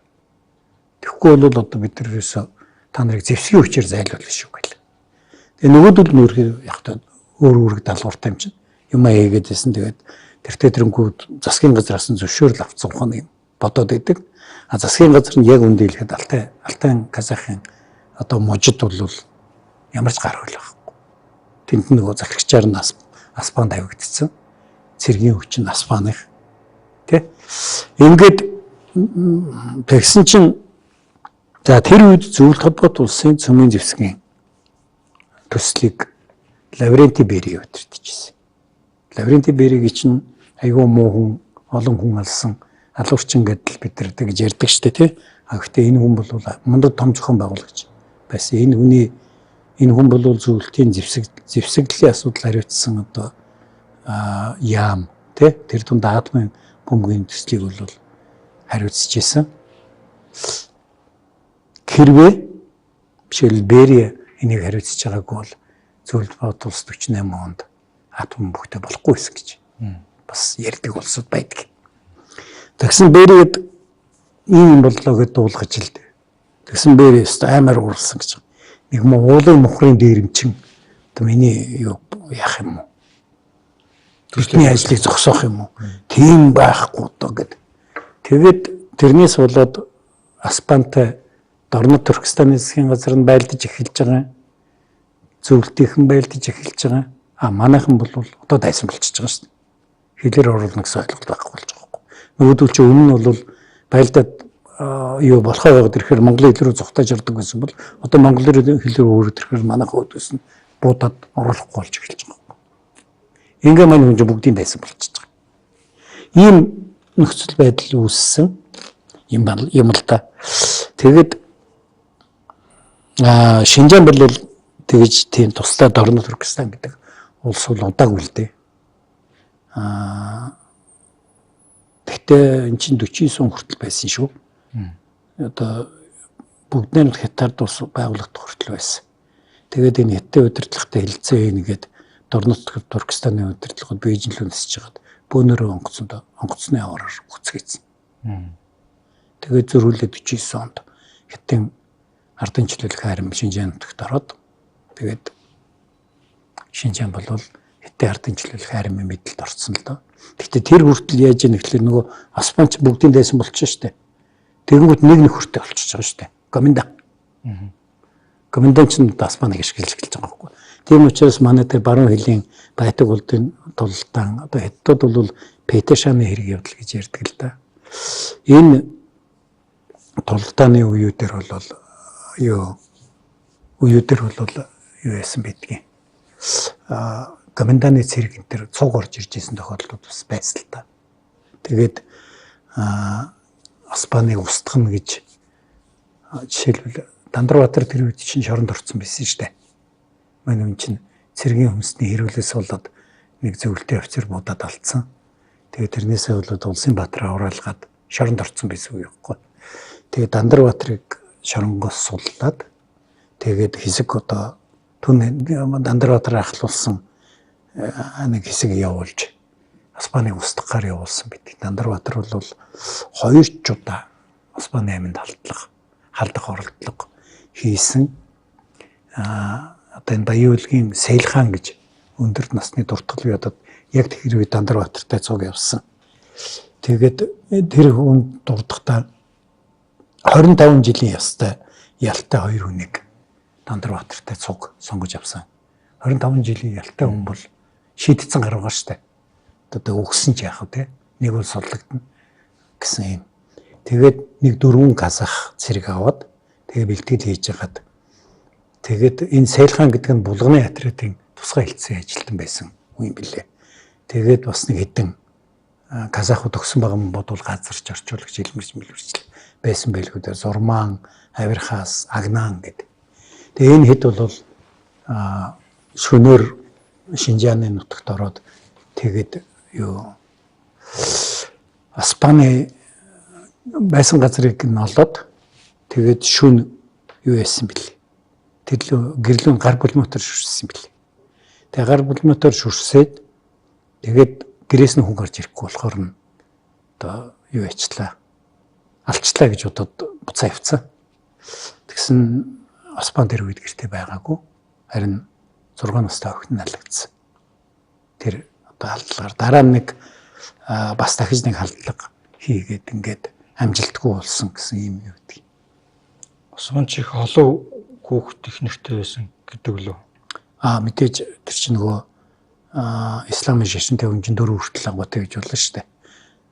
Speaker 2: Тэгэхгүй бол одоо бид нар ерөөсөө та нарыг зэвсгийн хүчээр зайлуулна шүү гэл. Тэгээ нөгөөдөл нь яг та өөр үүрэг даалгавартай юм чинь юм хийгээд байсан. Тэгээд тэртээ тэрэнгүүд засгийн газраас нь зөвшөөрөл авсан хон юм бодоод байдаг. А засгийн газар нь яг үндэ хэлэхэд Алтан Казахын одоо мужид бол ямар ч гар хөл байхгүй. Тэнд нөгөө захирагчаар нь Аспан тавигдсан. Цэргийн хүч нь Аспаных. Тэ? Ингээд тэгсэн чинь за тэр үед зөвлөлт холбоот улсын цөмийн зэвсгийн төслийг Лавренти Бери удирдах. Лавренти Беригийн чинь айгүй муу хүн, олон хүн алсан алуурчин гэдэл бид нар тэгж ярьдаг штэ тий. А гэхдээ энэ хүн бол мундад том зохион байгуулагч байсан. Энэ хүн бол зөвлөлтийн зэвсэгдлийн асуудал хариуцсан одоо яам тий. Тэр тунд атомын бөмбөгийн төслийг бол хариуцж исэн. Хэрвээ жишээл Бери энийг хариуцж байгаагүй бол зөвлөлт бод улс 48 онд атом бөмбөгтэй болохгүй байсан гэж бас ярьдаг улсууд байдаг. Тэгсэн Берид ийм юм боллоо гэд дуулгаж л дээ. Тэгсэн Бери өстө аймаар ууралсан гэж. Нэг муу уулын мухрын дээрэмчин одоо миний юу яах юм уу? Бидний ажлыг зогсоох юм уу? Тийм байхгүй одоо гэд. Тэгээд тэрнээс болоод Аспантай Дорнод Туркестаны засгийн газар нь байлдаж эхэлж байгаа. Зөвлөлтийнхэн байлдаж эхэлж байгаа. А манайхан бол одоо дайсан болчихж байгаа шүү дээ. Хэлээр оруулна гэсэн ойлголт байхгүй болж байгаа байхгүй. Нөгөөдөл чи өмнө нь бол байлдаад юу болохоо яваад ирэхээр монголын хэл рүү зүхтааж ордог гэсэн бол одоо монголын хэл рүү өөрөд ирэхээр манайхан өөдөөс нь буудаад оруулахгүй болж эхэлж байгаа байхгүй. Ингээ маань хүн чинь бүгдийн дайсан болчихж байгаа. Ийм нөхцөл байдал үүссэн юм юм л да. Тэгээд Шинжаан бол тэгж тийм тусдаа Дорнод Туркестан гэдэг улс бол удааг үлдээ. Гэхдээ эн чинь 49 он хүртэл байсан шүү. Одоо бүгдээр нь Хятад улс байгуулагдах хүртэл байсан. Тэгээд энэ Хятадын удирдлагатай хэлэлцээ хийнэ гээд Дорнод Туркестаны удирдлагууд Бээжин рүү нисэж хагаад бөөнөрөө онгоцонд онгоцны авараар гүцгээсэн. Тэгээд зөрүүлээд 49 онд Хятадын ардын чөлөөлөх арми Шинжаан нутагт ороод тэгээд Шинжаан бол Хятадын ардын чөлөөлөх армийн мэдэлд орсон л доо. Гэхдээ тэр хүртэл яаж яах гэхлээр нөгөө Аспанч бүгдийн дайсан болчихсон шүү дээ. Тэгэнгүүт нэг нөхөртэй болчихж байгаа шүү дээ. Комендант. Комендант ч Аспаныг ашиглаж эхэлж байгаа байхгүй. Тийм учраас манай тэр баруун хөлийн Байтаг улдын тулалдаан одоо Хятадууд бол Петешаны хэрэг явдал гэж ярьдаг л да. Энэ тулалдааны үеүүдэр бол юу үеүүдэр бол юу яасан байдгийг. Комендантны цэрэг энэ төр цуг орж ирж исэн тохиолдлууд бас байсан л та. Тэгээд Аспаныг устгах гэж жишээлбэл Дандарбаатар тэр үед чинь шоронд орсон байсан шүү дээ. Манай хүн чинь цэргийн хүнсний хэрүүлээс болоод нэг зөвлөлтийн офицер буудаад алдсан. Тэгээд тэрнээсээ болоод улсын баатар авраалгаад шоронд орсон байсан үе байхгүй. Тэгээд Дандарбаатарыг шоронгоос суллаад тэгээд хэсэг одоо түн Дандарбаатар ахлуулсан нэг хэсэг явуулж Аспаныг устгахаар явуулсан байдаг. Дандарбаатар бол хоёр ч удаа Аспаны айманд халдах оролдлого хийсэн. Одоо энэ Баян-Улгийн Сейлхан гэж өндөр насны дуртгал би одоо яг тэр үед Дандарбаатартай цуг явсан. Тэгээд тэр хүн дурдахдаа 25 жилийн ястай ялтай хоёр хүнийг Дандарбаатартай цуг сонгож авсан. 25 жилийн ялтай хүн бол шийдсэн гаргаа штэ. Одоо өгсөн ч яах вэ те? Нэг бол судлагдана гэсэн юм. Тэгээд нэг дөрвөн казах цэрэг аваад тэгээ бэлтгэл хийж хагаад тэгээд энэ Сейлхан гэдэг нь булганы отрядын тусгай хэлтсийн ажилтан байсан хүн юм билээ. Тэгээд бас нэг хэдэн казахууд өгсөн байгаа юм бодвол газарч орчуулагч илмэрч мэлвэрч байсан байлгүй дээ. Зурмаан, Авирхаас, Агнаан гэдэг. Тэгээ энэ хэд бол шөнөөр Шинжааны нутагт ороод тэгээд юу Аспаны байсан газрыг нь олоод тэгээд шүн юу яасан бэл. Тэрлөө гэрлүүн гар бүлмотор шүрсэн бэл. Тэгээ гар бүлмотор шүрсээд тэгээд гэрээс нь хүн гарч ирэхгүй болохоор нь одоо юу яачлаа. Алчлаа гэж бодоод буцаа явцсан. Тэгсэн Оспан тэр үед гэртээ байгаагүй. Харин 6 настай охин нь алагдсан. Тэр одоо халдлагаар дараа нэг бас дахиж нэг халдлага хийгээд ингээд амжилтгүй болсон гэсэн юм юу гэдэг.
Speaker 1: Осман ч их олон хүүхэд их нэртэй байсан гэдэг лөө.
Speaker 2: Мэдээж тэр чинь нөгөө исламын шашинтай хүн чинь дөрөв хүртэл агуутай гэж болно шүү дээ.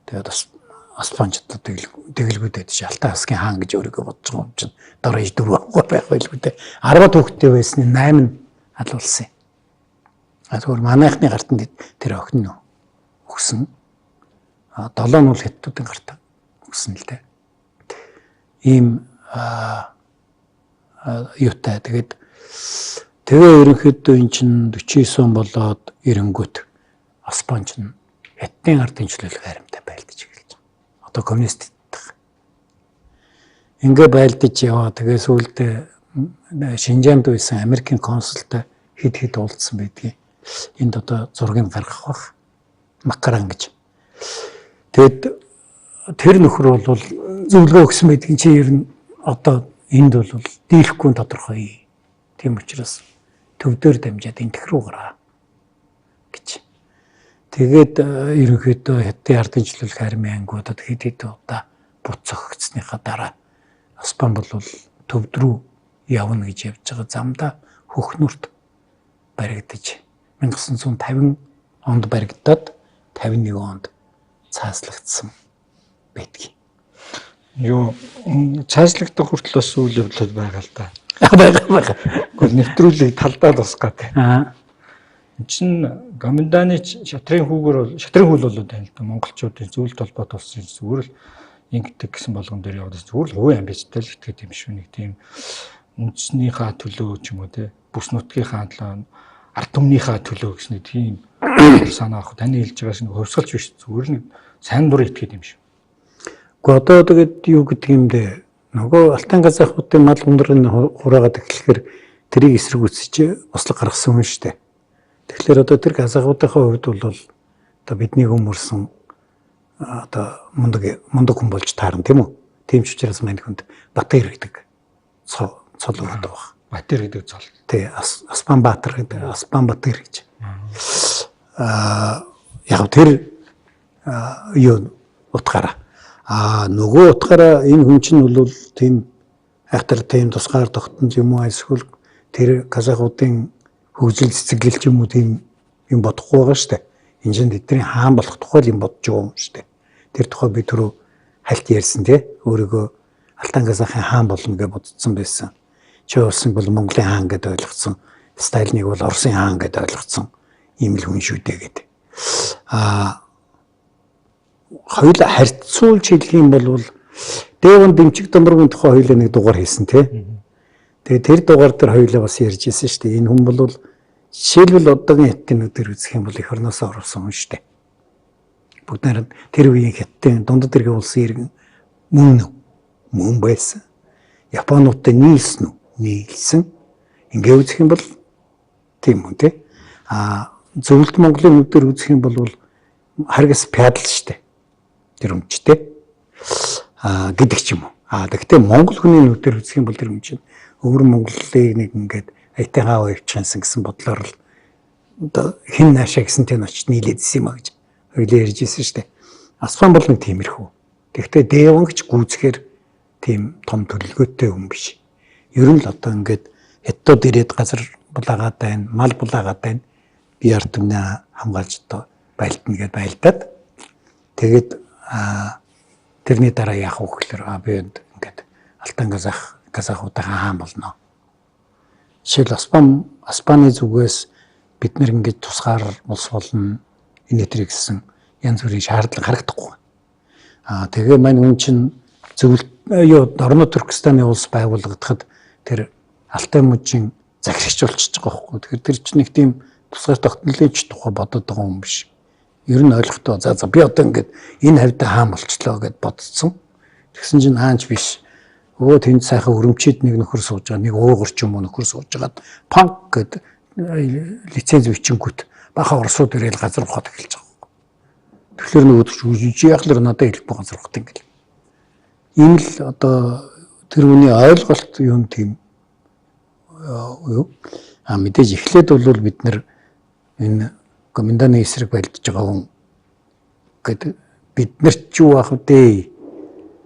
Speaker 2: Тэгээд бас Аспанч одоо тэгэлгүүд байдаг чи Алтай хасгийн хаан гэж өөрийгөө бодож байгаа юм чинь дараа иж дөрөв агуу байх байлгүй дээ. 10 хүүхэдтэй байсны 8 нь алуулсан юм. А тэгвэр манайхны гартанд тэр охин нь өгсөн. 7 нь бол хятадуудын гарт өгсөн л дээ. Ийм юутай тэгээд тэгээ ерөнхийдөө эн чинь 49 он болоод ирэнгүүт Аспанч нь хятадын ардын чөлөөлөх харимтай байлдаж эхэлж байгаа. Одоо коммунист ингээ байлдаж яваа. Тэгээ сүүлдээ Шинжаанд байсан Америкийн консултай хэд хэд уулзсан байдгийг. Энд одоо зургийг гаргах бах. Макаран гэж. Тэгэд тэр нөхөр бол зөвлөгөө өгсөн байдгийг чи ер нь одоо энд бол дийлэхгүй тодорхой. Тийм учраас төвдөр дамжаад энтх рүү гараа гэж. Тэгээд ерөнхийдөө Хятадын ардын чөлөөлөх армийн ангиудад хэд хэдэн удаа бут цохигдсныхаа дараа Оспан бол төвд рүү явна гэж явж байгаа замдаа Хөхнүрт баригдаж 1950 онд баригдаад 51 онд цааслагдсан байдаг.
Speaker 1: Юу цааслагдах хүртэл бас үйл явдлууд байгаа л да.
Speaker 2: Байгаа байгаа.
Speaker 1: Гэхдээ нэвтрүүлэг талдаа тусах гэдэг.
Speaker 2: Аа.
Speaker 1: Энд чинь Гоминданы шатрын хүүгээр бол шатрын хүл болоод байна л да. Монголчуудын зөвлөлт холбоот болсон зүгээр л ингэдэг гэсэн болгон дээр яваад зүгээр л хувийн амбицтай л итгэдэг юм шүү. Нэг тийм үндснийхаа төлөө ч юм уу те бүс нутгийнхаа төлөө ард түмнийхээ төлөө гэсэн нэг тийм санаа авах. Таны хэлж байгаа шиг хувьсгалч биш зүгээр л нэг сайн дур итгэдэг юм шүү.
Speaker 2: Гэхдээ одоо тэгээд юу гэдэг юм бэ? Нөгөө Алтан Казахуудын мал өндрийн хураагаад эхлэхээр тэрийг эсэргүүцэж бослог гаргасан хүн шүү дээ. Тэгэхээр одоо тэр казахуудынхаа хувьд бол одоо бидний хүмүүрсэн одоо мундаг мундаг хүн болж таарна, тийм үү? Тийм ч учраас мань хүнд Батыр гэдэг цол өгдөг баг.
Speaker 1: Батыр гэдэг цол.
Speaker 2: Тий, Аспан Баатар гэдэг, Аспан Батыр гэж. Аа яг тэр юу утгаараа. Аа нөгөө утгаараа энэ хүн чинь бол тийм айхтар тийм тусгаар тогтсон юм уу эсвэл тэр казахуудын хөгжил цэцэглэл ч юм уу тийм юм бодохгүй байгаа шүү дээ. Энэ чинь тэдний хаан болох тухай юм бодож байгаа юм шүү дээ. Тэр тухай би түрүү хальт ярьсан тий. Өөрийгөө Алтан Казахын хаан болно гэж бодсон байсан. Чи улсын бол Монголын хаан гэдээ ойлгоцсон. Сталиныг бол Оросын хаан гэдээ ойлгоцсон. Ийм л хүн шүү дээ гэдэг. Аа хоёул харьцуулж хэлэх юм бол Дэвэн Дэмчиг Доморгийн тухай хоёулаа нэг дугаар хийсэн тий. Тэгээ тэр дугаар дээр хоёулаа бас ярьж ирсэн шүү дээ. Энэ хүн бол жишээлбэл одоогийн хятадын нүдээр үзэх юм бол эх орноосоо оруулсан хүн шүү дээ. Бүгд найраа тэр үеийн хятадын дундад иргэн улсын иргэн мөн мөн байсан. Японуудтай нийлсэн үү? Нийлсэн. Ингээ үзэх юм бол тийм хүн тий. А зөвлөлт Монголын нүдээр үзэх юм бол харгас пядал шүү дээ. Тэр өмчтэй. А гэдэг ч юм уу. А тэгтээ Монгол хүний нүдээр үзэх юм бол тэр хүн чинь өвөр Монголыг нэг ингээд аятайгаа явчихсан гэсэн бодлоор л одоо хэн наашаа гэсэн тэн очиж нийлээдсэн юм а гэж хоёлаа ярьж ирсэн шүү дээ. Асфан бол нэг тиймэрхүү. Тэгтээ Дэвангч гүйцэхээр тийм том төлөвлөгөөтэй хүн биш. Ер нь л одоо ингээд хятадууд ирээд газар булаагаад байна, мал булаагаад байна. Би ард түмнээ хамгаалж одоо байлдана гэд байлдаад тэгээд тэрний дараа яах вэ гэхээр би ингээд Алтан казахуудынхаа хаан болно. Жишээл Аспаны зүгээс бид нэр ингээд тусгаар улс болно энэ өдрийг гэсэн янз бүрийн шаардлага харагдахгүй. Аа тэгээ мань хүн чинь зөвлөлт юу Орно Туркестаны улс байгуулагдахад тэр Алтай мужийн захирагч болчихж байгаа байхгүй. Тэгэхээр тэр чинь нэг тийм тусгаар тогтнолын ч тухай бодод байгаа юм биш. Ер нь ойлгохтой. За би одоо ингээд энэ хавьдаа хаан болчлоо гэд бодцсон. Тэгсэн чинь хаанч биш. Өө тэнд сайхан өрөмчид нэг нөхөр сууж байгаа, нэг уугар ч юм уу нөхөр сууж байгаад панк гэд лиценз бичингүүт баха орсууд ирээл газар ухаад эхэлж байгаа. Тэгэхээр нөгөөдөг чи яг л надад хэлэхгүй газар ухах юм гэл. Энэ л одоо тэр хүний ойлголт юм тийм юу. А мэдээж эхлээд бол бид нэр энэ Гоминданы эсрэг байлдаж байгаа хүн гэдэг бид нар ч юу ах вэ?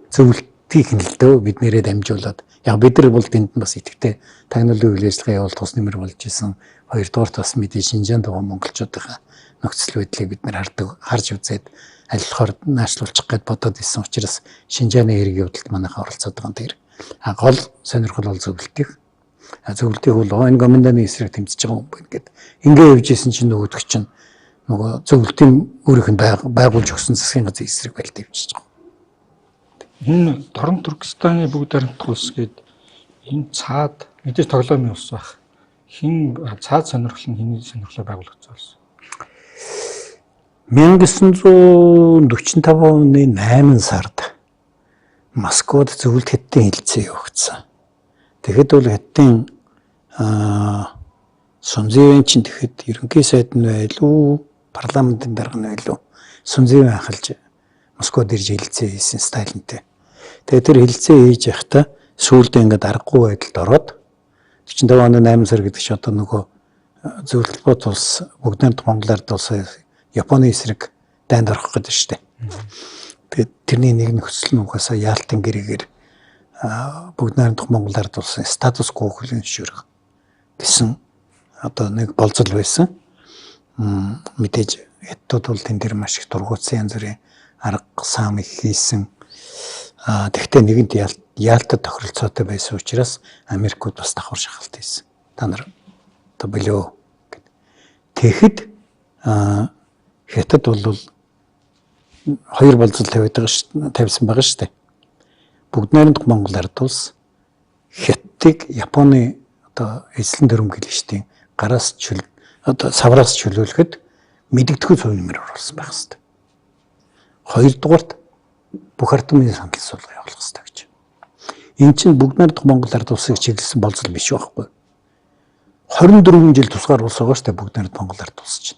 Speaker 2: Зөвлөлтийг нь л дөө бид нэрээ дамжуулаад яг бид нар бол тэнд нь бас итгэвтэй тагналын үйл ажиллагаа явуул тус нэмэр болж исэн. Хоёрдугаарт бас мэдээ Шинжаанд байгаа монголчуудынхаа нөхцөл байдлыг бид нар хардаг, харж үзээд аль болохоор наашлуулчих гээд бодоод исэн учраас Шинжааны хэрэг явдалд манайхаа оролцоод байгаа юм тэр. А гол сонирхол бол зөвлөлтийг. А зөвлөлтийг бол энэ Гоминданы эсрэг тэмцэж байгаа юм байна гэд. Ингээ явж исэн чинь нөгөөдөг чинь нөгөө зөвлөлтийн өөрийнх нь байгуулж өгсөн засгийн газрын эсрэг байлт явчихж байгаа.
Speaker 1: Энэ Дорн Туркестаны бүгд баримтах улс гээд энэ цаад мэдээж тоглоомын улс байх. Хин цаад сонирхол нь хэний сонирхлоор байгуулагдсан болсон?
Speaker 2: 1945 оны 8 сард Москвад зөвлөлт хятадын хэлцээ явагдсан. Тэгэхэд бол хятадын Сунзивэн чинь тэгэхэд ерөнхий сайд нь байлуу, парламентын дарга нь байлуу. Сунзивэн анхалж Москвад ирж хэлцээ хийсэн Сталинтай. Тэгээ тэр хэлцээ хийж явахдаа сүүлдээ ингээд аргагүй байдалд ороод 45 оны 8 сар гэдэг чинь одоо нөгөө зөвлөлт бод улс бүгд найрамдах Монгол ард улсаа Японы эсрэг дайнд орох гэдэг шүү дээ. Тэгээд тэрний нэг нөхцөл нь угаасаа Яалтын гэрээгээр бүгд найрамдах Монгол ард улсын статус кво хүлээн зөвшөөрөх гэсэн одоо нэг болзол байсан. Мэдээж хятадууд бол тэн дээр маш их дургуутсан, янз бүрийн арга саам их хийсэн. Тэгвэл нэгэнт Ялтад тохиролцоотой байсан учраас Америкууд бас давхар шахалт хийсэн. Та нар одоо болио гэд. Тэгэхэд хятад бол хоёр болзол тавиад байгаа тавьсан байгаа шүү дээ. Бүгд найрамдах Монгол ард улс Хятадыг Японы одоо эзлэн дүрм гэлэгчдийн гараас чөл одоо савраас чөлөөлөхөд мэдэгдэхүй хувь нэмэр оруулсан байх хэрэгтэй. Хоёрдугаарт бүх ард түмний санал суулга явуулах хэрэгтэй гэж. Эн чинь бүгд найрамдах Монгол ард улсыг чиглэсэн болзол биш байхгүй. 24 жил тусгаар улс байгаа шүү дээ бүгд найрамдах Монгол ард улс чинь.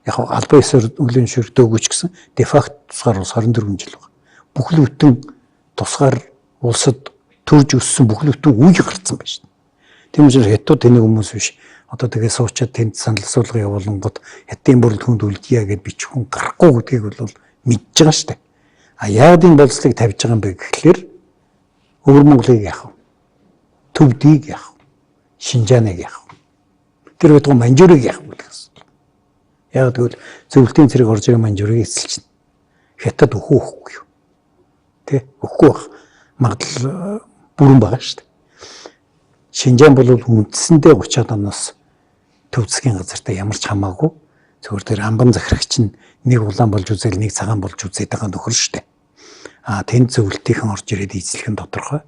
Speaker 2: Яг албан ёсоор хүлээн зөвшөөрдөөгүй ч гэсэн де факто тусгаар улс 24 жил байгаа. Бүхэл бүтэн тусгаар улсад төрж өссөн бүхэл бүтэн үе гарцсан байна шүү дээ. Тийм учраас хятад тэнийг хүмүүс биш. Одоо тэгээ суучаад тэнд санал суулга явуулангууд хятадын бүрэлдэхүүнд үлдъя гэд бичих хүн гарахгүй гэдгийг бол мэдж байгаа шүү дээ. А яагаад энэ болцлыг тавьж байгаа юм бэ гэхлээр Өвөр Монголыг яах вэ? Төвдийг яах вэ? Шинжааныг яах вэ? Тэр байтугай Манжуурыг яах вэ гэдэг асуудал. Яг тэгвэл зөвлөлтийн цэрэг орж ирэх Манжуурыг эзэлчихнэ. Хятад өхөө өгөхгүй юу? Тэ? Өгөхгүй байх магадлал бүрэн байгаа шүү дээ. Шинжаан бол үндсэндээ 30-аад оноос төв засгийн газартай ямар ч хамаагүй зөвхөн тэр амбан захирагч нь нэг улаан болж үзээл нэг цагаан болж үзээд байгаа нөхөр шүү дээ. А тэнд зөвлөлтийнхэн орж ирээд эзлэх нь тодорхой.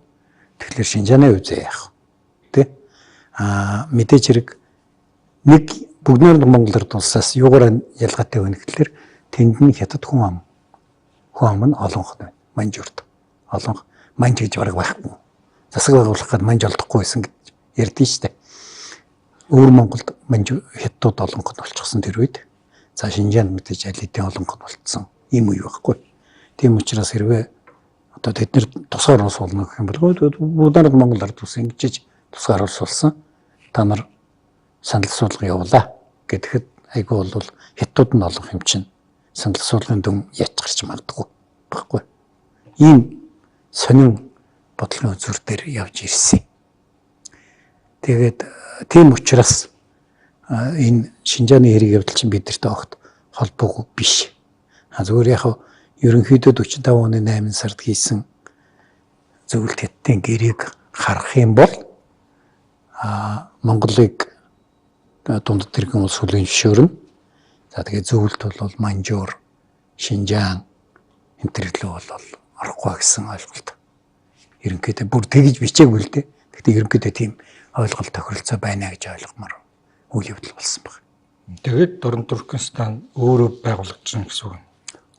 Speaker 2: Тэгэхээр Шинжааны үзээ яах вэ? Тэ? А мэдээж хэрэг нэг бүгд найрамдах Монгол ард улсаас юугаар ялгаатай вэ гэхлээр тэнд нь хятад хүн ам нь олонх байна. Манжурт. Олонх манж гэж бараг байхгүй. Засаг байгуулах гээд манж олдохгүй байсан гэж ярьдэн шүү дээ. Өвөр Монголд манж хятадууд олонход болчихсон тэр үед. За Шинжаанд мэдээж аль хэдийн олонход болцсон ийм үе байхгүй. Тийм учраас хэрвээ одоо тэд нэр тусгаар улс болно гэх юм бол бүгд найрамдах Монгол ард улс ингэж тусгаар улс болсон. Та нар санал суулга явуулаа гэхэд айгүй бол хятадууд нь олох юм чинь санал суулгын дүн яач гарч магадгүй байхгүй. Ийм сонин бодлогын үзүүр дээр явж ирсэн. Тэгээд тийм учраас энэ Шинжааны хэрэг явдал чинь бидэртэй огт холбоогүй биш. А зүгээр яг ерөнхийдөө 45 оны 8 сард хийсэн зөвлөлт хятадын гэрээг харах юм бол Монголыг дундад иргэн улс хүлээн зөвшөөрнө. За тэгээ зөвлөлт бол Манжуур, Шинжаан энэ төр лөө бол орохгүй гэсэн ойлголт. Ерөнхийдөө бүр тэгж бичээгүй л дээ. Гэхдээ ерөнхийдөө тийм ойлголт тохиролцоо байна гэж ойлгомоор үйл явдал болсон байна.
Speaker 1: Тэгээд Дорн Туркестан өөрөө байгуулагдсан гэсэн үг.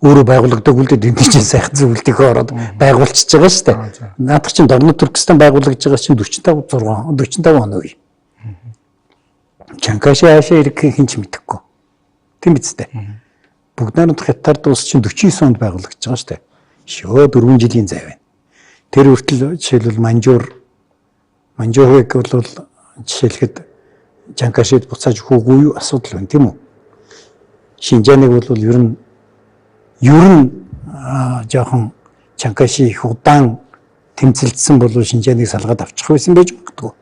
Speaker 2: Өөрөө байгуулагдаагүй л дээ, тэнд чинь сайхан зөвлөлтийнхөө ороод байгуулчихж байгаа шүү дээ. Наадах чинь Дорн Туркестан байгуулагдж байгаа чинь 45 6 45 оны үе. Чанкаши хаашаа ирэхийг хэн ч мэдэхгүй. Тийм биз дээ. Бүгд найрамдах Хятад улс чинь 49 онд байгуулагдж байгаа шүү дээ. Шөө 4 жилийн зай байна. Тэр хүртэл жишээлбэл Манжуурыг бол жишээлхэд Чанкашид буцааж өгөөгүй юу асуудал байна тийм үү? Шинжааныг бол ер нь жоохон Чанкаши их удаан тэмцэлдсэн бол Шинжааныг салгаад авчих байсан байж магадгүй.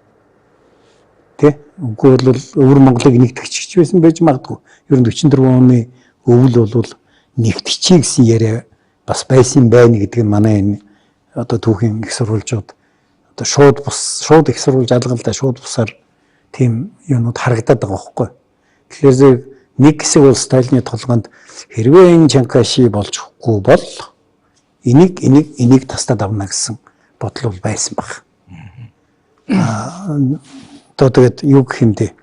Speaker 2: Тэ? Үгүй бол өвөр Монголыг нэгтгэж байсан байж магадгүй. Ер нь 44 оны өвөл бол нэгтгэжээ гэсэн яриа бас байсан байна гэдэг нь манай энэ одоо түүхийн их сурвалжууд одоо шууд их сурвалж алгалдаа шууд бусаар тийм юмнууд харагдаад байгаа байхгүй. Тэгэхээр зэрэг нэг хэсэг бол Сталины толгойнд хэрвээ энэ Чанкаши болж өгөхгүй бол энийг тастаад авна гэсэн бодол бол байсан баг. Одоо тэгээд юу гэх юм бэ?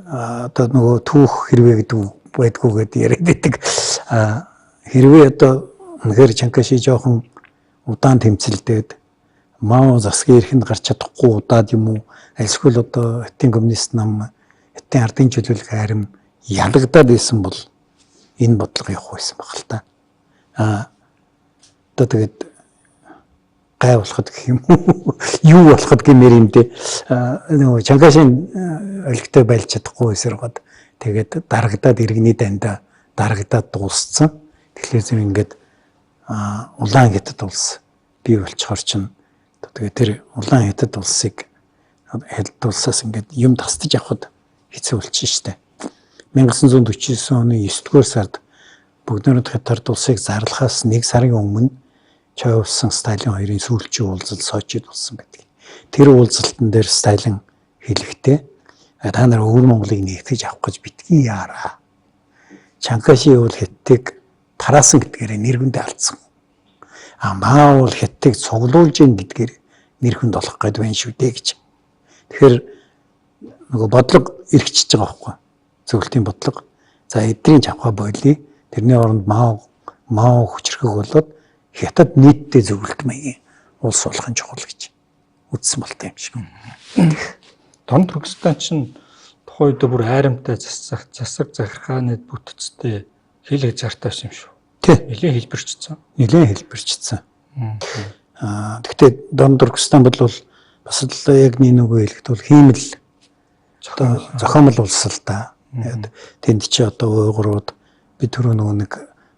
Speaker 2: Одоо нөгөө түүх хэрвээ гэдэг байдгүй гэдээ яриад байдаг. Хэрвээ одоо үнэхээр Чанкаши жоохон удаан тэмцэлдээд Мао засгийн эрхэнд гарч чадахгүй удаад юм уу? Альсгүй одоо хятадын коммунист нам, хятадын ардын чөлөөлөх айрам ялагдаад байсан бол энэ бодлого явах байсан баг л та. Одоо тэгээд гай болоход гэх юм уу? Юу болоход гэмээр юм дээ. Нөгөө Чанкашин олигтой байлж чадахгүй байсаргаад тэгээд дарагдаад иргэний дандаа дарагдаад дууссан. Тэгэхээр зэрэг ингээд улаан хятад улс бий болчихор чинь тэгээ тэр улаан хятад улсыг хятад улсаас ингээд юм тасдаж авахд хэцүү болчих штэ. 1949 оны 9 дугаар сард Бүгд найрамдах Хятад улсыг зарлахаас нэг сарын өмнө Чойволсон Сталин хоёрын сүүлчийн уулзалт Сочид болсон байдаг. Тэр уулзалтан дээр Сталин хэлэхдээ та нар өвөр Монголыг нэгтгэж авах гэж битгий яараа. Чанкаши бол Хятадыг тараасан гэдгээрээ нэр хүндээ алдсан. А Мао бол Хятадыг цуглуулж гин гэдгээр нэр хүнд олох гээд байна шүү дээ гэж. Тэгэхээр нөгөө бодлого эргэжчихэж байгаа байхгүй. Зөвлөлтийн бодлого. За эдрийн чавха болий. Тэрний оронд Мао хүчрхэг болоод Хятад нийтдээ зөвлөлт маягийн улс болох нь чухал гэж үзсэн болтой юм шиг.
Speaker 1: Дон Түркистан чинь тухайн үед бүр айрамтай засаг захиргааны бүтцтэй хил хязгаартай байсан юм шүү.
Speaker 2: Тий.
Speaker 1: Нэлээд хэлбэрчсэн.
Speaker 2: Нэлээд хэлбэрчсэн. Гэхдээ Дон Түркистан бол бас л яг нэг нөгөө хэлэхэд бол хиймэл зохиомл улс л да. Тэнд чи одоо уйгурууд би түрүү нөгөө нэг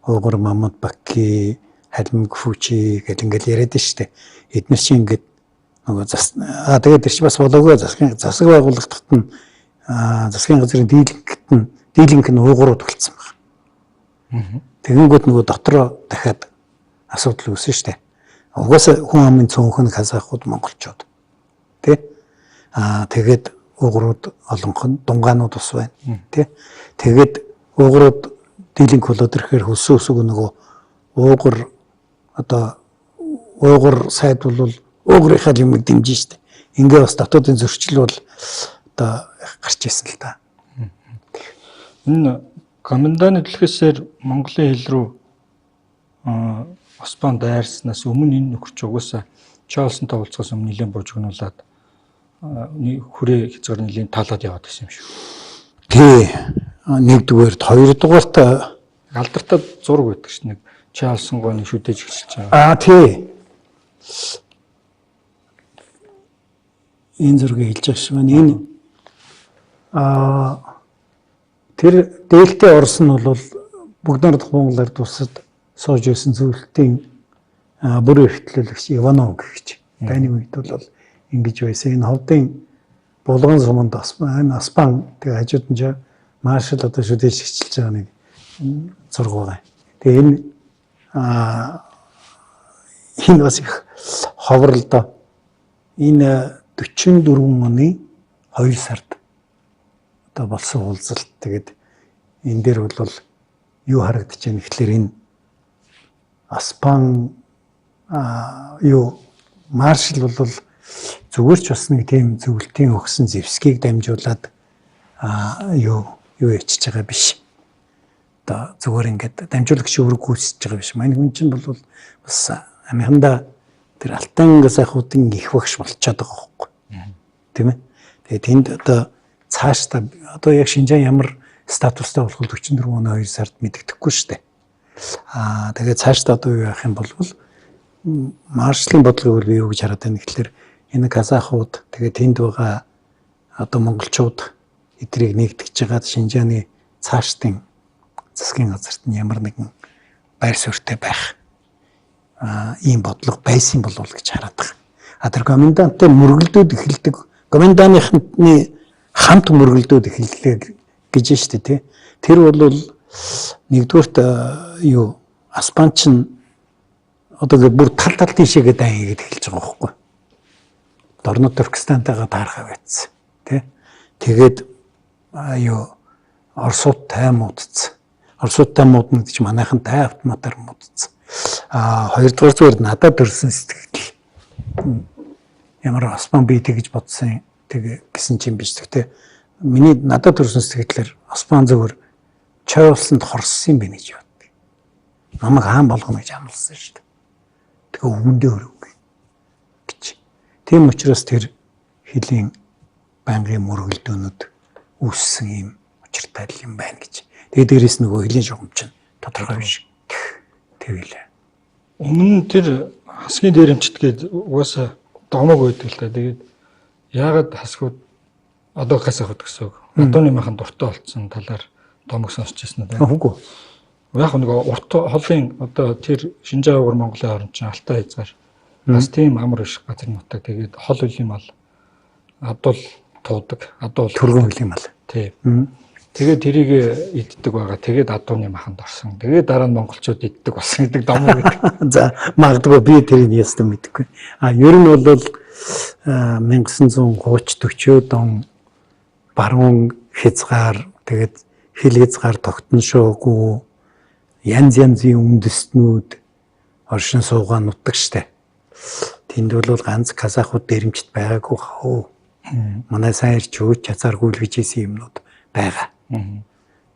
Speaker 2: уйгур Мамад Баки, Халимг Фүчи гэл ингээл яриад штэ. Эднэр чи ингээд нөгөө зас тэгээд тэр чи бас болоогүй засаг байгуулагдахад нь засгийн газрын дийлэнхт нь дийлэнх нь уйгурууд болцсон байна. Тэгэнгүүт нөгөө дотроо дахиад асуудал үүсэн штэ. Угаасаа хүн амын цөөнх нь казахууд монголчууд. Тэ? Тэгээд уйгурууд олонх нь дунгаанууд бас байна. Тэ? Тэгээд уйгурууд дийлэнх болоод ирэхээр хөлсөн өсөг нөгөө уйгур одоо уйгур сайд бол уйгурынхаа юмыг дэмжин штэ. Ингээ бас дотоодын зөрчил бол одоо гарч ирсэн л да.
Speaker 1: Энэ коменданы дэлгэсээр Монголын хил рүү Осман дайрснаас өмнө энэ нөхөр чи угаасаа Чарльсонтой уулзахаас өмнө нэлээд бужигнуулаад хүрээ хязгаар нэлээд таалаад яваад байсан юм шүү.
Speaker 2: Тий. Нэгдүгээрт, хоёрдугаарт
Speaker 1: алдартай зураг байдаг ш нэг Чарльсон гооны шүдэж эхэлж байгаа.
Speaker 2: Тий. Энэ зургийг хэлж байгаа шиг байна. Энэ тэр дээлтэй Орос нь бол Бүгд найрамдах Монгол ард улсад сууж байсан зөвлөлтийн бүр эрхтлүүлэгч Иванов гэгч. Дайны үед бол ингэж байсан. Энэ ховдын Булган суманд Аспан тэгээ хажууд нь маршал одоо шүдэж хичилж байгаа нэг зураг байгаа. Тэгээ энэ энэ бас их ховор л доо. Энэ 44 оны 2 сард одоо болсон уулзалт. Тэгээд энэ дээр бол юу харагдаж байна гэхлээр энэ Аспан юу маршал бол зүгээр ч бас нэг тийм зөвлөлтийн өгсөн зэвсгийг дамжуулаад юу ячиж байгаа биш. Одоо зүгээр ингээд дамжуулагч үүрэг гүйцэтгэж байгаа биш. Мань хүн чинь бол бас амихандаа тэр Алтан сайхуудын их багш болчиход байгаа байхгүй. Тийм ээ. Тэгээ тэнд одоо цаашдаа одоо яг Шинжаан ямар статустай болох вэ 44 оны 2 сард мэдэгдэхгүй шүү дээ. Тэгээ цаашдаа одоо юу яах юм бол маршалын бодлогыг бол би юу гэж хараад байна гэхлээр энэ казахууд тэгээ тэнд байгаа одоо монголчууд эдрийг нэгтгэж байгаад Шинжааны цаашдын засгийн газарт нь ямар нэгэн байр суурьтай байх ийм бодлого байсан болов уу гэж хараад байгаа. Тэр коменданттай мөргөлдөөд эхэлдэг. Коменданыхны хамт мөргөлдөөд эхэллээ гэж шүү дээ, тий. Тэр бол нэгдүгüрт юу Аспан чинь одоо бүр тал тал тийшээгээ дайн хийгээд эхэлж байгаа байхгүй. Дорнод Туркестантайгаа таархаа байцсан, тий. Тэгээд юу Оросуудтай муудцсан. Оросуудтай муудна гэж манайхан тай автоматар муудцсан. Хоёрдугаар зүгээр надад төрсэн сэтгэл. Ямар Осман би тэгж бодсон тэг гэсэн чинь биш. Гэхдээ миний надад төрсэн сэтгэлээр Осман зөвөр Чойволсонд хорссон юм байна гэж боддог. Намайг хаан болгоно гэж амласан шүү дээ. Тэгээ өвгөндөө өрөв гэж. Тийм учраас тэр хөлийн байнгын мөргөлдөөнүүд үүссэн юм учиртай юм байна гэж. Тэгээ дээрээс нөгөө хөлийн шугам чинь тодорхой биш. Тэгэл.
Speaker 1: Өмнө нь тэр хасгийн дээрэмчт гээд угаасаа домог байдаг л та. Тэгээд яагаад хасгууд одоо гасахуд гэсэн үг. Адууны махан дуртай болцсон талаар Домог сонсч ирсэн үү?
Speaker 2: Үгүй.
Speaker 1: Яг нөгөө урт холын одоо тэр Шинжаан уугар Монголын орн чинь Алтай хязгаар бас тийм амар биш газар нутаг. Тэгээд хол хөлийн мал адуул туудаг. Адуул
Speaker 2: түргэн хөлийн мал.
Speaker 1: Тий. Тэгээд тэрийг иддэг байгаа. Тэгээд адууны маханд орсон. Тэгээд дараа нь монголчууд иддэг болсон гэдэг домог гэдэг.
Speaker 2: За магадгүй би тэрийг ястан мэдэхгүй. А ер нь бол 1930 40-од он баруун хязгаар тэгээд хил хязгаар тогтношоогүй янз янзын үндэстнүүд оршин суугаа нутаг штэ. Тэнд бол ганц казахууд дэрэмжт байгаагүй хаа. Манай сайн ирч өөч хязгааргүй л гэж хэлсэн юмнууд байгаа.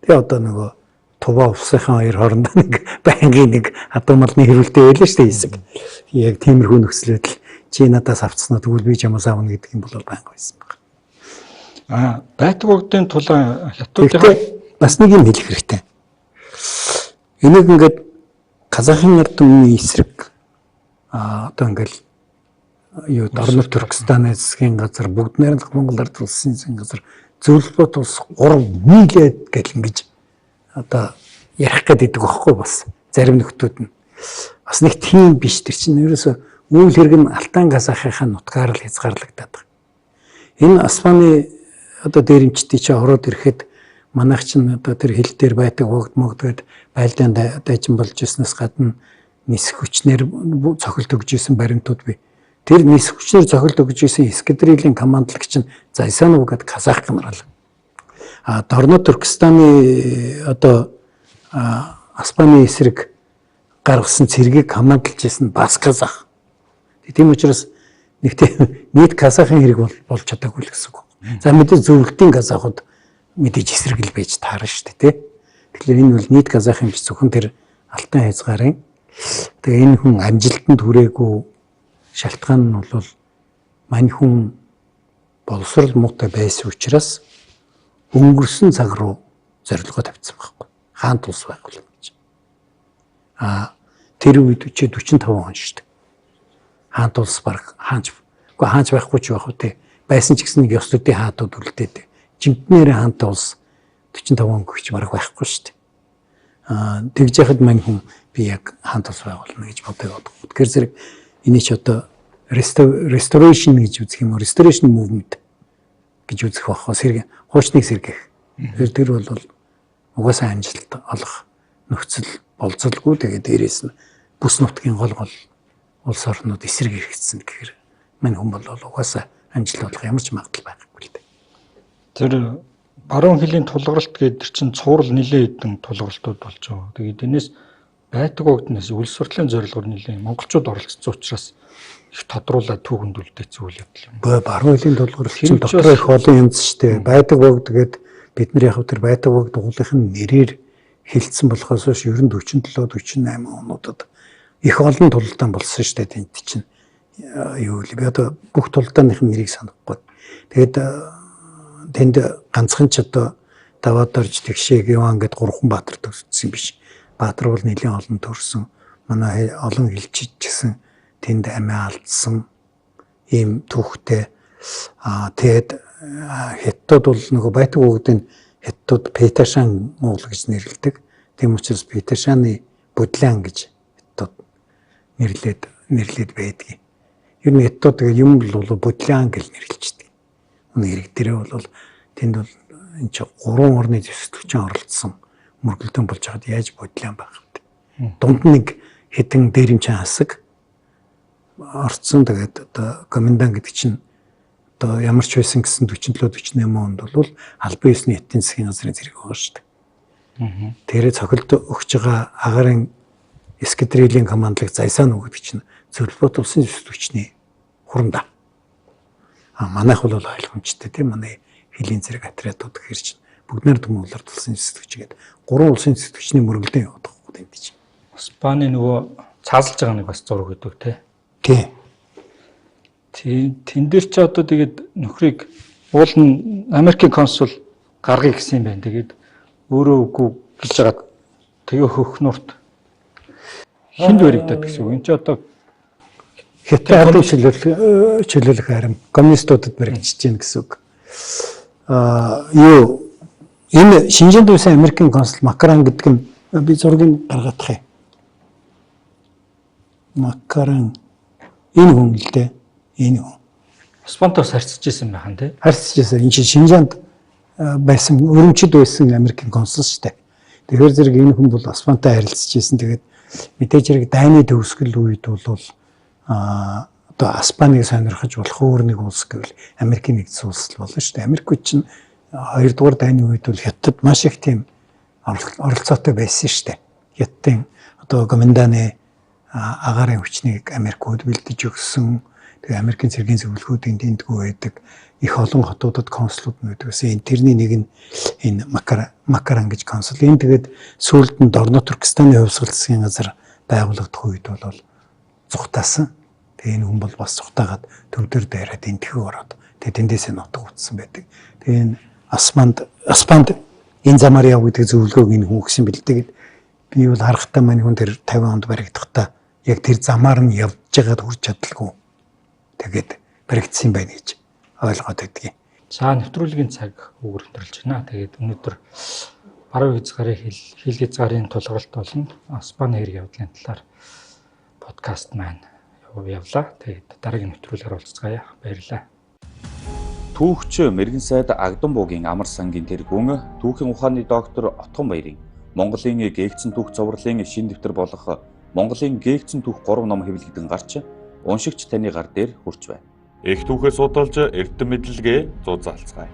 Speaker 2: Тэгээ одоо нөгөө Тува увсынхаа хоёр хоорондоо нэг байнгын нэг адуу малны хэрүүлтэй байлаа штэ хэсэг. Яг тиймэрхүү нөхцөлөд л чи надаас авцснаа тэгвэл би чамаас авна гэдэг юм бол байнга байсан баг.
Speaker 1: Аа, Байтг богдын тулаан хятадын
Speaker 2: бас нэг юм хэлэх хэрэгтэй. Энийг ингээд Казахын ард түмний эсрэг одоо ингээл юу Дорнод Туркестаны засгийн газар бүгд найрамдах Монгол ард улсын засгийн газар зөвлөлбот улс 3 нийлээд гэл ингэж одоо ярих гээд идэг байхгүй бас зарим нөхдүүд нь бас нэг тийм биш тэр чинь ерөөсө үйл хэрэг нь Алтан казахынхаа нутгаар л хязгаарлагдаад байгаа. Энэ Испани одоо дээрэмчдий чи ороод ирэхэд манайх чинь одоо тэр хил дээр байдаг богд могд гээд байлдаан дайчин болж ирснээс гадна нисэх хүчнэр цохилт өгж исэн баримтууд бий. Тэр нисэх хүчнэр цохилт өгж исэн эскадрилийн командлагч нь Зайсанов гэдэг казах генерал. А Дорнод Туркестаны одоо Испани эсрэг гаргасан цэргийг командалж исэн бас казах. Тийм учраас нэг тийм нийт казахын хэрэг болж чадаагүй л гэсэн үг. За мэдээж зөвлөлтийн казахууд мэдээж эсрэг л байж таарна шүү дээ, тий. Тэгэхээр энэ бол нийт казах юм биш зөвхөн тэр алтан хязгаарын. Тэгээ энэ хүн амжилтанд хүрээгүй шалтгаан нь бол мань хүн боловсрол муутай байсан учраас өнгөрсөн цаг руу зорилгоо тавьсан байхгүй. Хаан тулс байгуулна гэж. А тэр үед чи 45 он шүү дээ. Хаан тулс баг хаанч үгүй хаанч байхгүй ч байх үү те. Байсан ч гэсэн нэг ёс төдий хаатууд үлдээд. Жинхнээр хаантай улс 45 он гүч бараг байхгүй шүү дээ. Аа тэгж яхад мань хүн би яг хаан тулс байгуулна гэж боддог. Тэгэхээр зэрэг энийг ч одоо restoration гэж үзэх юм уу? Restoration movement гэж үзэх байх уу? Сэрэг хуучныг сэргээх. Тэгэхээр тэр бол угаасаа амжилт олох нөхцөл болцолгүй. Тэгээд дээрээс нь бүс нутгийн гол гол улс орнууд эсрэг эргэцсэн гэхээр мань хүн бол угаасаа амжилт олох ямар ч магадлал байхгүй л дээ.
Speaker 1: Тэр баруун хөлийн тулгаралт гэдэг тэр чинь цуврал нэлээд хэдэн тулгаралтууд болж байгаа. Тэгээд энэс Байтг богдноос улс сурлын зорилгоор нэлээд монголчууд оролцсон учраас их тодруулаад түүхэнд үлдээсэн үйл явдал юм.
Speaker 2: Бөө баруун хөлийн тулгаралт чинь дотор их олон янз шүү дээ. Байдаг богд гээд бид нар яг тэр байдаг богд уулынх нь нэрээр хилцсэн болохоос биш ер нь 47 48 онуудад их олон тулалдаан болсон шүү дээ тэнд чинь. Юу л би одоо бүх тулалдааных нь нэрийг санахгүй. Тэгээд тэнд ганцхан ч одоо даваад орж тэгшээг Иван гэд гурван баатар төрсөн биш. Баатар бол нэлийн олон төрсөн. Манай олон хилчиж гэсэн тэнд амиа алдсан ийм түүхтэй. Аа тэгээд хятадууд бол нөгөө Байтг богдын хятадууд Петашан уул гэж нэрлэдэг. Тийм учраас Петашаны Будлан гэж хятадууд нэрлээд байдгийг. Ер нь хятадууд тэгээд юм бол Будлан гэж нэрлэждэг. Үнэ хэрэг дээрээ бол тэнд бол энэ чи гурван орны зэвсгэлчин оролцсон мөргөлдөн болж байхад яаж Будлан байх вэ? Дунд нэг хэдэн дээрэмчин хасаг орцсон. Тэгээд одоо комендант гэдэг чинь одоо ямар ч байсан гэсэн 47 48 онд бол албан ёсны хятадын засгийн газрын зэрэг байгаа шүү дээ. Тэрээ цохилд өгч байгаа агарын эскадрилийн командлаг Зайсан үг гэдэг чинь Зөвлөлбот улсын зэвсгэлчний хурандаа. А манайх бол ойлгомжтой тийм манай хөлийн зэрэг отрядууд гэхэр чинь бүгд найр түмэн улард улсын зэвсгэлч гэдэг гурван улсын зэвсгэлчний мөргөлдөн яваад байгаа юм тэнд чинь.
Speaker 1: Испани нөгөө цаазалж байгаа нэг бас зураг гэдэг тий.
Speaker 2: Тий.
Speaker 1: Тэн дээр чи одоо тэгээд нөхрийг уул нь Америкийн консул гаргая гэсэн юм байна. Тэгээд өөрөө үгүй гэж жагаад тэгээ хөх нурт хинд баригдаад гэсэн үг. Энд чи одоо
Speaker 2: Хятад ардын чөлөөлөх арим коммунистуудад баригдчихэж гин гэсэн үг. Аа юу Энэ Шинжээнд байсан Америкийн консул Макаран гэдэг нь би зургийг гаргаадах юм. Макаран энэ хүн л дээ. Энэ хүн.
Speaker 1: Оспантоос харьцаж исэн байх нь тий.
Speaker 2: Харьцаж исэн. Энэ чинь Шинжээнд байсан, өрөмчд байсан Америкийн консул шүү дээ. Тэгэхээр зэрэг энэ хүн бол Оспантай харилцаж исэн. Тэгээд мэдээж хэрэг дайны төгсгөл үед бол одоо Аспаныг сонирхож болох өөр нэг улс гэвэл Америкийн нэгдсэн улс л болно шүү дээ. Америкууд чинь хоёрдугаар дайны үед бол Хятад маш их тийм оролцоотой байсан шүү дээ. Хятадын одоо Гоминданы агаарын хүчнийг Америкууд бэлдэж өгсөн. Тэгээ Америкийн цэргийн зөвлөгөөдийн тэндгүү байдаг. Их олон хотуудад консулууд нь байдаг. Энэ тэрний нэг нь энэ Макаран гэж консул. Энэ тэгээд сүүлд нь Дорно Туркестаны хувьсгал засгийн газар байгуулагдах үед бол зүхтаасан. Тэгээ энэ хүн бол бас зүхтаагаад төв дээр дайраад энтхэг ороод тэгээ тэндээсээ нутаг утсан байдаг. Тэгээ энэ Аспанд энэ замаар яв гэдэг зөвлөгөөг энэ хүн өгсөн бэл. Тэгээд би бол харахтаа маань хүн тэр 50 онд баригдахдаа яг тэр замаар нь явж байгаад хүрч чадалгүй. Тэгээд баригдсан байна гэж ойлгоод байдгийг.
Speaker 1: За, нэвтрүүлгийн цаг өндөрлөж байна. Тэгээд өнөөдөр баруун хязгаарын хил хязгаарын тулгаралт болон Аспаны хэрэг явдлын талаар подкаст маань явлаа. Тэгээд дараагийн нэвтрүүлгээр уулзцаая. Баярлалаа.
Speaker 3: Түүхч мэрэгэн сайд Агдан буугийн амар сангийн тэргүүн түүхийн ухааны доктор Отгон Баярын Монголын гээгдсэн түүх цовруулын шин дэвтэр болох Монголын гээгдсэн түүх 3 ном хэвлэгдэн гарч уншигч таны гар дээр хүрч байна.
Speaker 4: Их түүхээ судалж эрдэм мэдлэгээ зузаалцгаая.